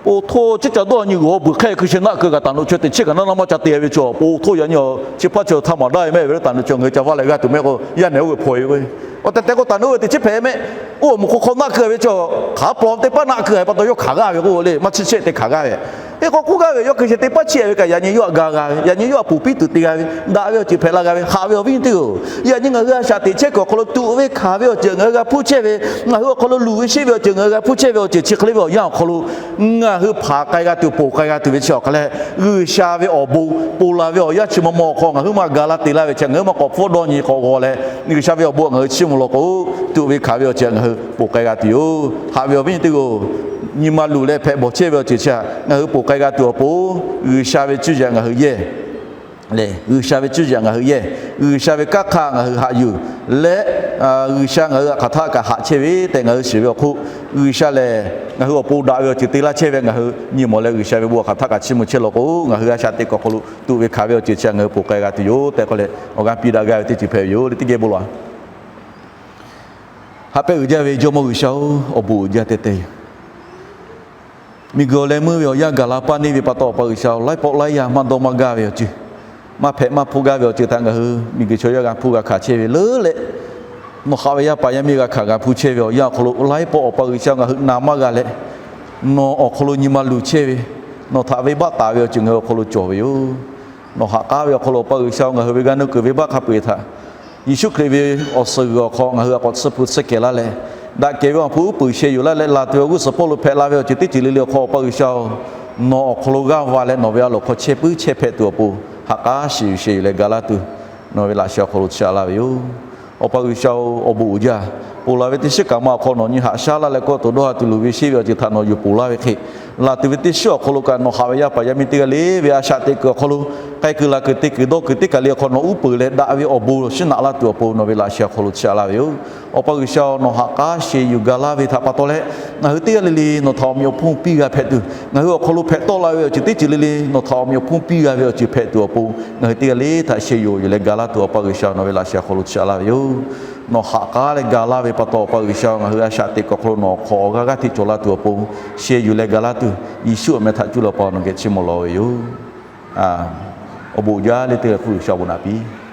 po htoˇ ciˉ ca dawˇ a nyi g'uiˬ haw beuˬ hk'ehˆ hkui sheh naˆ keu kaꞈ taˍ noꞈ chi teˇ chiˉ kaꞈ naˉ naˉ maˇ ca te ve chi, po htoˇ yaꞈ nyi chi hpaˇ chi htaˇ maˍ daˇ ve mehˆ ve le, taˍ noꞈ chi ngaˬ hui ca vaˇ leh g'aˇ tuˬ mehˆ k'o, yaˇ nehˬ oˇ ve hpaw e ve k'o, awˬ tehˬ tehˬ k'o taˍ noꞈ oˇ ve teˇ chiˉ hpehꞈ mehˆ. Oˇ moˍ hk'aw hk'aw naˆ keu a ve chi, hk'aˬ hpawˇ teˇ paˉ naˆ keu a ve pa taw yawˇ hkanˍ g'aˇ ve k'o le, maˇ chiˇ shehˆ te hkanˍ g'aˇ ve. Hk'e k'o k'oˆ gaˇ ve, yawˇ hkui sheh teˇ paˉ chiˇ a ve kaꞈ yaꞈ nyi yawˇ htaꞈ ga g'a ve, yaꞈ nyi yawˇ htaꞈ ponˬ piˇ tuˬ te g'a ve, daꞈ ve awˬ ceuˬ hpehꞈ la g'a ve, haꞈ ve awˬ viˉ nyi teˇ-oˬ, yaꞈ nyi ngaˬ hui a shaꞈ teꞈ chehˇ kuiˬ awˬ hk'aw lo tuꞈ ve hkanˍ ve awˬ ceuˬ ngaˬ hui g'a hpuˇ chehˇ ve, ngaˬ hui awˬ hk'aw lo luˬ ve sheˆ ve awˬ ceuˬ ngaˬ hui g'a hpuˇ chehˇ ve awˬ ceuˬ chi hk'e le ve awˬ yanˇ awˬ hk'aw lo ngaˬ hui hpanˍ k'ai g'a tuˬ ponˬ k'ai g'a tuˬ ve chi awˬ hk'a leh, G'uiˬsha ve awˬ bon ponˬ la ve awˬ yanˇ chi ma ma awˬ hk'aw ngaˬ hui maˇ ga laˇ te laˇ ve chi ngaˬ hui maˇ k'awꞈ hpfuhˇ dawˇ nyi k'awꞈ g'aw leh, G'uiˬsha ve awˬ bon ngaˬ hui chiˇ mvuh law k'o, tuꞈ ve hkanˍ ve awˬ ceuˬ ngaˬ hui ponˬ k'ai g'a tuˬ yoˬ. Haꞈ ve awˬ viˉ nyi teˇ-oˬ, nyi ma luˬ leh hpehꞈ bawˬ chehˇ ve awˬ ceuˬ chi htaꞈ ngaˬ hui ponˬ k'ai g'a tuˬ awˬ pon, G'uiˬsha ve cuˇ yiˍ ngaˬ hui yehˇ lehˬ, G'uiˬsha ve cuˇ yiˍ ngaˬ hui yehˇ, G'uiˬsha ve kanˉ hk'aˇ ngaˬ hui haꞈ yuˬ leh, G'uiˬsha ngaˬ hui htaꞈ hk'aˬ htaˆ kaꞈ haꞈ chehˇ ve tehꞈ ngaˬ hui shiˍ ve awˬ hk'oˆ, G'uiˬsha lehˬ ngaˬ hui awˬ pon daꞈ ve awˬ ceuˬ te laˇ chehˇ ve ngaˬ hui nyi mawˬ leh, G'uiˬsha ve bon hk'aˬ htaˆ kaꞈ chiˇ mvuh chehˇ law k'o, ngaˬ hui a shaꞈ teꞈ kuiˬ awˬ hk'aw lo tuꞈ ve hkanˍ ve awˬ ceuˬ chi htaꞈ ngaˬ hui ponˬ k'ai g'a tuˬ yoˬ tehꞈ k'oˆ leh, awˬ g'aˇ piˇ daꞈ gaˇ ve teˇ ceuˬ hpehꞈ ve yoˬ le. Teˇ geh bon lawˬ-a. Haꞈ pehˇ uiˍ jaˇ ve Jawˇmawˇ G'uiˬsha-oˬ, awˬ bon uiˍ jaˇ teh teh yoˬ. Miˬguiˬ awˬ leh meuˇ ve awˬ yanˇ gaˬ la paˇ neˇ ve pa taw, Awˬ pa G'uiˬsha-oˬ, laiˉ pawˆ laiˉ yaˇ maˇ dawˇ maˇ gaˇ ve awˬ ceuˬ, maˇ hpehꞈ maˇ hpuˇ gaˇ ve awˬ ceuˬ htaꞈ ngaˬ hui miˬguiˬ chaw yaˇ g'a hpuˇ g'a hkanˍ chehˇ ve leuˉ leh, nawˬ haꞈ ve yaˇ paˍ yaˇ miˇ g'a hkanˍ g'a hpuˇ chehˇ ve awˬ yanˇ awˬ hk'aw lo, laiˉ pawˆ Awˬ pa G'uiˬsha ngaˬ hui na maˇ g'a leh, nawˬ awˬ hk'aw lo nyi ma luˬ chehˇ ve, nawˬ htaꞈ venˇbaˆ taˍ ve awˬ ceuˬ ngaˬ hui awˬ hk'aw lo cawˬ ve yoˬ. Nawˬ haꞈ k'aˉ ve awˬ hk'aw lo, Awˬ pa G'uiˬsha-oˬ, ngaˬ hui ve g'aˇ nuˇ kuiˬ venˇbaˆ hk'a peu-eˬ htaꞈ Yeˍsuˆ Hkriꞈ ve awˬ suhˍ g'uiˬ awˬ hk'aw ngaˬ hui a k'awꞈ tsuhˇ hpu tsuhˇ kehˬ laˇ leh, daꞈ kehˬ ve awˬ hpu uˉ peunˍ sheh yuˬ laˇ leh, laˬ tuˬ ve awˬ g'uˇ suhˍ hpawˇ lo hpehꞈ la ve awˬ ceuˬ teˇ ceuˬ le le awˬ hk'aw, Awˬ pa G'uiˬsha-oˬ, nawˬ awˬ hk'aw lo g'aˇ va leh nawˬ ve a loˍ hk'aw chehˇ puiˉ chehˇ hpehꞈ tuˬ awˬ pon, haꞈ k'aˉ shiˍ yuˬ sheh yuˬ leh ga laˇ tuˬ, nawˬ ve laꞈ sheh awˬ hk'aw lo chi a laˇ ve yoˬ. Awˬ pa G'uiˬsha-oˬ, awˬ bon uiˍ jaˇ. Ponˬ laˬ ve teˇ shiˉ kaꞈ ma awˬ hk'aw nawˬ nyi haꞈ shaˉ laˇ leh, kawˇ to dawˇ ha tuˬ luˬ ve sheˆ ve awˬ ceuˬ htaꞈ nawˬ yuˬ ponˬ laˇ ve hk'e, laˬ tuˬ ve teˇ shiˉ awˬ hk'aw lo kaꞈ nawˬ haꞈ ve yaˇ paˍ yaˇ miˇ teˇ g'aˇ le ve a shaꞈ teꞈ kuiˬ awˬ hk'aw lo, k'ai kuiˬ laˬ kuiˬ te kuiˬ dawˇ kuiˬ teˇ kaˬ le awˬ hk'aw nawˬ uˉ peunˍ leh daꞈ ve awˬ bon shiˉ naꞈ laˇ tuˬ awˬ pon, nawˬ ve laꞈ sheh awˬ hk'aw lo chi a laˇ ve yoˬ. Awˬ pa G'uiˬsha-oˬ, nawˬ haꞈ k'aˉ sheh yuˬ ga laˇ ve htaꞈ pa taw leh, ngaˬ hui teˇ g'aˇ le le nawˬ htaꞈ awˬ meꞈ awˬ hponˇ piˇ g'a hpehꞈ tuˬ, ngaˬ hui awˬ hk'aw lo hpehꞈ tawˆ la ve awˬ ceuˬ teˇ ceuˬ le le nawˬ htaꞈ awˬ meꞈ awˬ hponˇ piˇ g'a ve awˬ ceuˬ hpehꞈ tuˬ awˬ pon, ngaˬ hui teˇ g'aˇ le htaꞈ sheh yuˬ yuˬ leh ga laˇ tuˬ, Awˬ pa G'uiˬsha nawˬ ve laꞈ sheh awˬ hk'aw lo chi a laˇ ve yoˬ. Nawˬ haꞈ k'aˉ leh ga laˇ ve pa taw, Awˬ pa G'uiˬsha-oˬ, ngaˬ hui a shaꞈ teꞈ kuiˬ awˬ hk'aw lo nawˬ awˬ hk'aw awˬ g'aˇ g'aˇ hteꞈ cawˬ laˇ tuˬ awˬ pon, sheh yuˬ leh ga laˇ tuˬ, Yeˍsuˆ awˬ meh htaꞈ cuˇ leh Awˬ pa nawˬ geh chiˇ mvuh lawˬ ve yoˬ. Awˬ bon uiˍ jaˇ le teˇ g'aˇ hpu G'uiˬsha bon naꞈ piˇ.